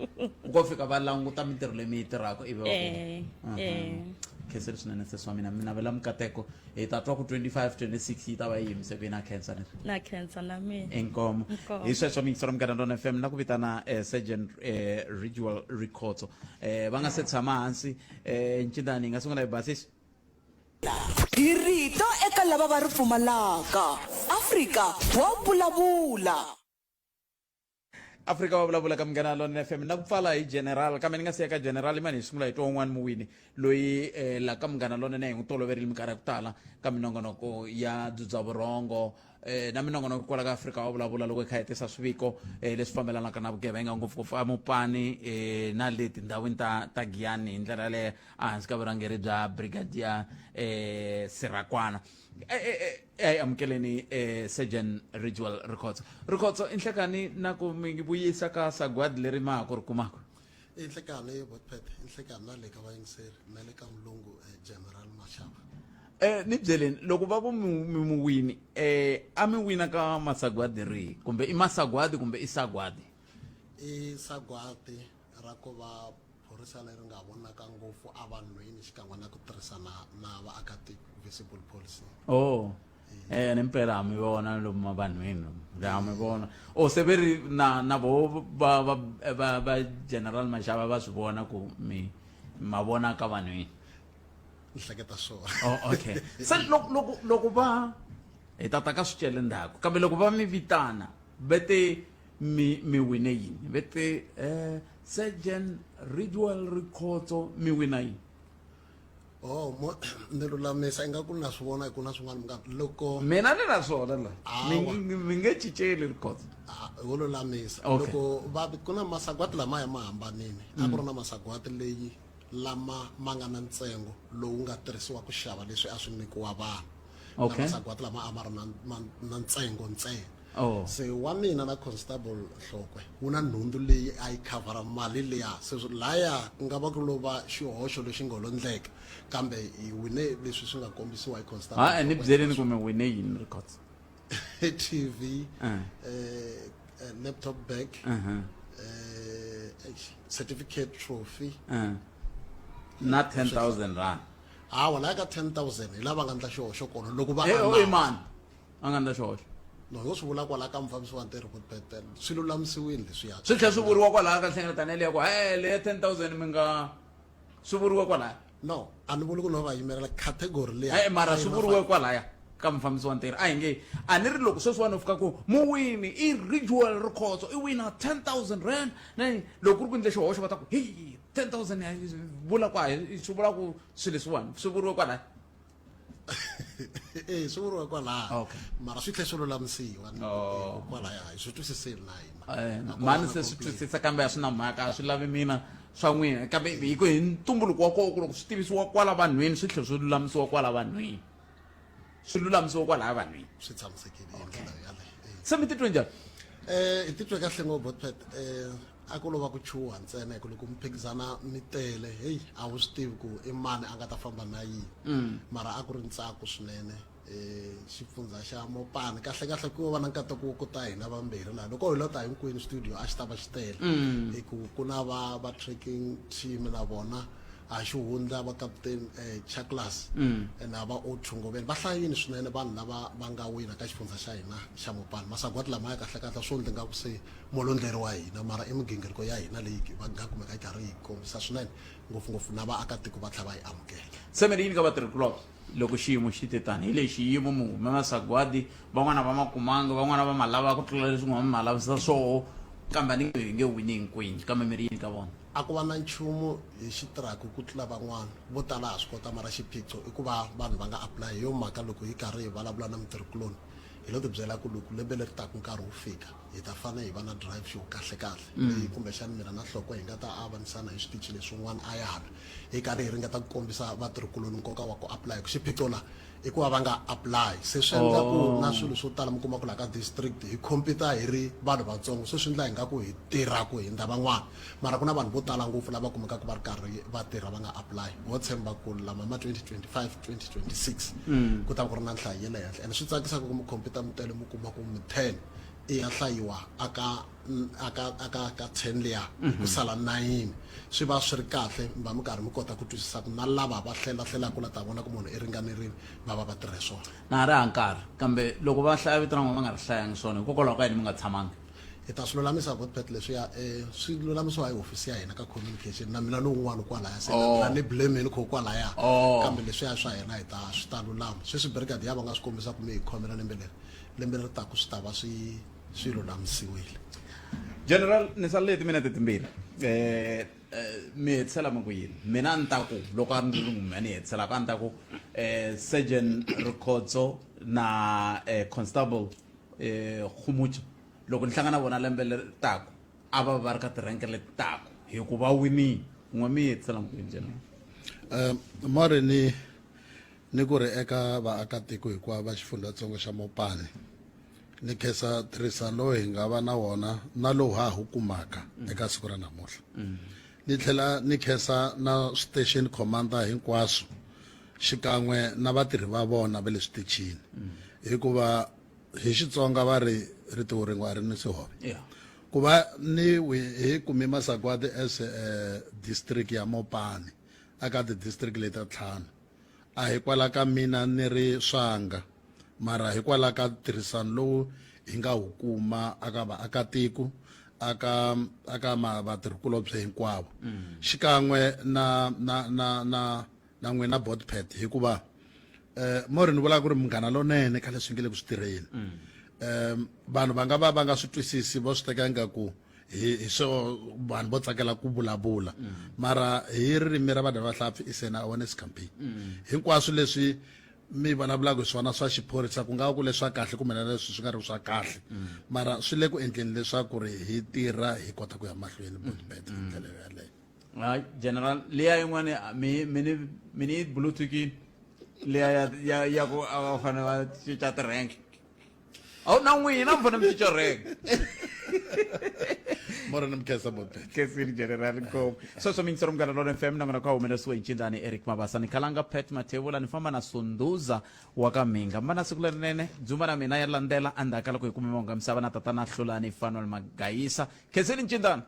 ko fika va languta mintirho leyi mi yi tirhaka ivi va ku eh eh khenseli swinene sesi wa mina mi navela mikateko hi ta twa ku 25 26 yi ta va yi yimise ku yi na khensa ni na khensa na mina inkomo hi sweswo miyingiselo munghana lona fm na ku vitana eh, sergeant eh, ritual rikhotso eh, va nga se tshama hansi eh, ncindani hi nga sungula hi basisi hi rito eka lava va ri pfumalaka afrika wa vulavula Afrika va vulavula ka Munghana Lonene FM na ku pfala hi General kambe ni nga siya ka General imani hi sungula hi twa un'wana muwini loyi eh, la ka Munghana Lonene hi n'wi toloverile minkarhi ya ku tala ka minongonoko ya dzudza vurhongo eh, na minongonoko kwala ka Afrika wa vulavula loko hi kha hi tisa swiviko eh, leswi fambelanaka na vugevenga ngopfungopfu emupani eh, na le tindhawini ta ta Giyani hi ndlela yaleyo ehansi ka vurhangeri bya Brigadier eh, Sirakwana eh, eh, amukeleni eh, surgeon Ridgewell Rikhotso Rikhotso i nhlekani na ku mi vuyisa ka sagwadi leri ma ha ku ri kumaka i nhlekani botpet i nhlekani na le ka vayingiseri na le ka mulungu eh, general mashava Eh ni byeleni loko va ku mi mi mi wini eh a mi wina ka masagwadi rihi kumbe i masagwadi kumbe i sagwadi? I sagwadi ra ku va phorisa leri nga vonaka ngopfu evanhwini xikan'we na ku tirhisana na vaakatiko visible policing. Oh. Eh ni mpela ha mi vona lomu vanhwini ha mi vona. Oh se ve ri na na vo va va va va General Mashava va swi vona ku mi ma vona ka vanhwini. Ni hleketa swona. Oh okay. Se loko loko loko va hi ta ta ka swicele ndzhaku kambe loko va mi vitana ve te mi mi wine yini ve te eh Sergeant Ridwell Rikhotso mi wina yini? Oh, mo ni lulamisa ingaku na swi vona hi ku na swin'wana mi nga loko mina ni na swona la mi mi nge cinceli Rikhotso. Ah, wo lulamisa Okay. loko va ku na masagwati lamaya ma hambanile a ku ri na masagwati leyi lama ma nga na ntsengo lowu nga tirhisiwa ku xava leswi a swi nyikiwa vanhu Okay. na masagwati lama a ma ri na, ma, na ntsengo ntsena Oh. se wa mina na constable hlokwe wu na nhundzu leyi a yi khavhara mali liya se laya ku nga va ku lo va xihoxo lexi ngo lo ndleka kambe hi wine leswi swi nga kombisiwa hi constable Ha ni byeleni ku mi wine yini Rikhotso? TV Eh. eh, eh, laptop bag eh, eish, certificate trophy Eh. Na 10000 rand. hawa laya ka 10000 hi lava nga ndla xihoxo kona loko va Eh, oh, announce. i mani a nga ndla xihoxo? no yo swi vula kwala ka mufambisi wa ntirho ku Bethel swi lulamisiwile leswiya Swi tlhela swi vuriwa kwalaya ka nhlengeletano yaleyo ku he leya 10000 mi nga swi vuriwe kwalaya. No a ni vuli ku no va yimelela category liya Eh, mara a yi swi na vuriwe kwalaya ka mufambisi wa ntirho a hi nge a ni ri loko sweswiwani u fika ku muwini i Ridgewell Rikhotso i wina 10000 rand na loko ku ri ku endle xihoxo va ta ku hi 10000 ya vula ku a hi swi vula ku swilo leswiwani swi vuriwe kwalaya eh swi vuriwe kwalaya Okay. mara swi tlhe swi lulamisiwa Oh. kwalaya hi swi twisisile na hina Eh, A ko va mhani na se swi complaint. twisisa kambe a swi na mhaka a swi lavi mina swa n'wina kambe hi ku hi ntumbuluko wa kona ku loko swi tivisiwa kwala vanhwini swi tlhela swi lulamisiwa kwala vanhwini swi lulamisiwa kwalaya vanhwini swi tshamisekile hi ndlela yaleyo se mi titwe njhani Eh hi titwe kahle ngopfu Botpet eh a ku lova ku chuha ntsena hi ku loko mi phikizana mi tele heyi a wu swi tivi ku i mani a nga ta famba na yini mara a ku ri ntsako swinene eh xipfundza xa Mopani kahle kahle ku va na nkateko wo ku ta hina vambirhi laha loko hi lo ta hinkwenu studio a xi ta va xi tele hi ku ku na va va trekking team na vona a xihundla va captain eh, Chaklas na va Othu Ngoveni va hlayini swinene vanhu lava va nga wina ka xifundza xa hina xa Mopani masagwadi lamaya kahle kahle swo ndli nga ku se molondleri wa hina mara i migingiriko ya hina leyi va nga kumeka yi karhi yi kombisa swinene ngopfungopfu na vaakatiko va tlhela va yi amukela se mi ri yini ka vatirhikulobye loko xiyimo xi te tani hi lexi xiyimo mi hume masagwadi van'wana va ma kumanga van'wana va ma lava ku tlula leswi n'wa mi ma lavisa swoho kambe a ni nge hi nge wini hinkwenu kambe mi ri yini ka vona a ku va na nchumu hi xi tirhaka ku tlula van'wana vo tala ha swi kota mara xiphiqo i ku va vanhu va nga apply hi yo mhaka loko hi karhi hi vulavula na mutirhikuloni hi lo tibyela ku loko lembe leri taka nkarhi wu fika hi ta fanele hi va na drive show kahle kahle leyi kumbexana mina na nhloko hi nga ta avanisana hi switichi leswin'wana a ya hala hi karhi hi ringeta ku kombisa vatirhikuloni nkoka wa ku apply ku xiphiqo la i ku va va nga apply se swi endla ku Oh. na swilo swo tala mi kuma ku laha ka district hi compete hi ri vanhu vatsongo se swi endla hi nga ku hi tirha ku hindza van'wana mara ku na vanhu vo tala ngopfu lava kumekaka va ri karhi va tirha va nga apply ho tshemba ku lama ma 2025 2026 ku ta va ku ri na nhlayo ya le henhla ene swi tsakisa ku mi compete mi tele mi kuma ku mi 10 i ya hlayiwa aka aka aka ka 10 liya ku sala 9 swi va swi ri kahle mi va mi karhi mi kota ku twisisa ku na lava va hlela hlelaka la ta vona ku munhu i ringanerile va va va tirhe swona na ha ri ha nkarhi kambe loko va hlaya vito ra n'wina va nga ri hlayangi swona hikokwalaho ka yini mi nga tshamangi hi ta swi lulamisa votpet leswiya um swi lulamisiwa hi hofisi ya hina ka communication na mina ni wun'wana kwalaya se Oh. na ni blame ni kho kwalaya Oh. kambe leswiya swa hina hi ta swi ta lulama sweswi brigade ya va nga swi kombisa ku mi hi khomela lembe leri lembe leri taku swi ta va swi swi lulamisiwile general ni salele timinete timbirhi eh eh, mi hetisela mi ku yini mina a ni ta ku loko a ni ri n'wina ni hetiselaka a ni ta ku eh surgeon rikhotso na eh, constable eh khumucha loko ni hlangana na vona lembe leri taku a va va ri ka tirenke leti taku hikuva winile n'we mi hetisela mi ku yini general um mari ni Ni ku ri eka vaakatiko hinkwavo va xifundzhatsongo xa Mopani, ni khensa ntirhisano lowu hi nga va na wona na lowu ha ha wu kumaka eka siku ra namuntlha. Ni tlhela ni khensa na station commander hinkwaswo xikan'we na vatirhi va vona va le switichini hikuva hi Xitsonga va ri ritiho rin'we a ri nwisi hove. Yeah. Ku va ni hi kume masagwadi as eh, district ya Mopani aka ti-district leti ta ntlhanu a hikwalaho ka mina ni ri swanga mara hikwalaho ka ntirhisano lowu hi nga wu kuma aka vaakatiko aka aka ma vatirhikulobye hinkwavo xikan'we na na na na na n'wina botpet hikuva eh mo ri ni vula ku ri munghana lonene ka leswi nge le ku swi tirheni um vanhu va nga va va nga swi twisisi vo swi teka ingaku hi hi swo vanhu vo tsakela ku vulavula mara hi ririmi ra vanhu va hlampfi is an awareness campaign hinkwaswo leswi mi vulavulaka hi swona swa xiphorisa ku nga va ku leswa kahle kumbe na leswi swi nga ri swa kahle mara swi le ku endleni leswaku ri hi tirha hi kota ku ya mahlweni botbet hi ndlela yaleyo hayi general liya yin'wana mi mi ni mi ni bluetooth liya ya ya ya ku a va fanele va cinca ti-rank awu na n'wina mi fanele mi cinca rank mora ni mukhensa botbet khensini general nkomo sweswo mi yingisela munghana lona fm nakona ku humelerisiwe hi ncindani eric mabasa ni khalanga pat mathevula ni famba na sunduza wa ka minga mi va na siku lerinene dzumba na mina ya landzela endzhaku ka loko hi kume mahungu ya misava na tatana hlulani fanuel magayisa khensini ncindani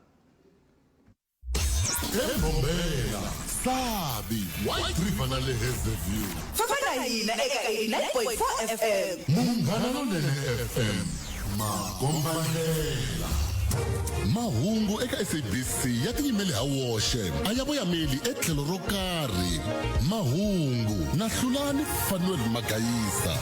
Embombela, Sabi, White River na le Hazyview. Famba na hina eka 89.4 FM. Munghana Lonene FM, makombandlela. Mahungu eka SABC ya tiyimele ha woxe, a ya voyameli etlhelo ro karhi. Mahungu na Hlulani Fanuel Magayisa.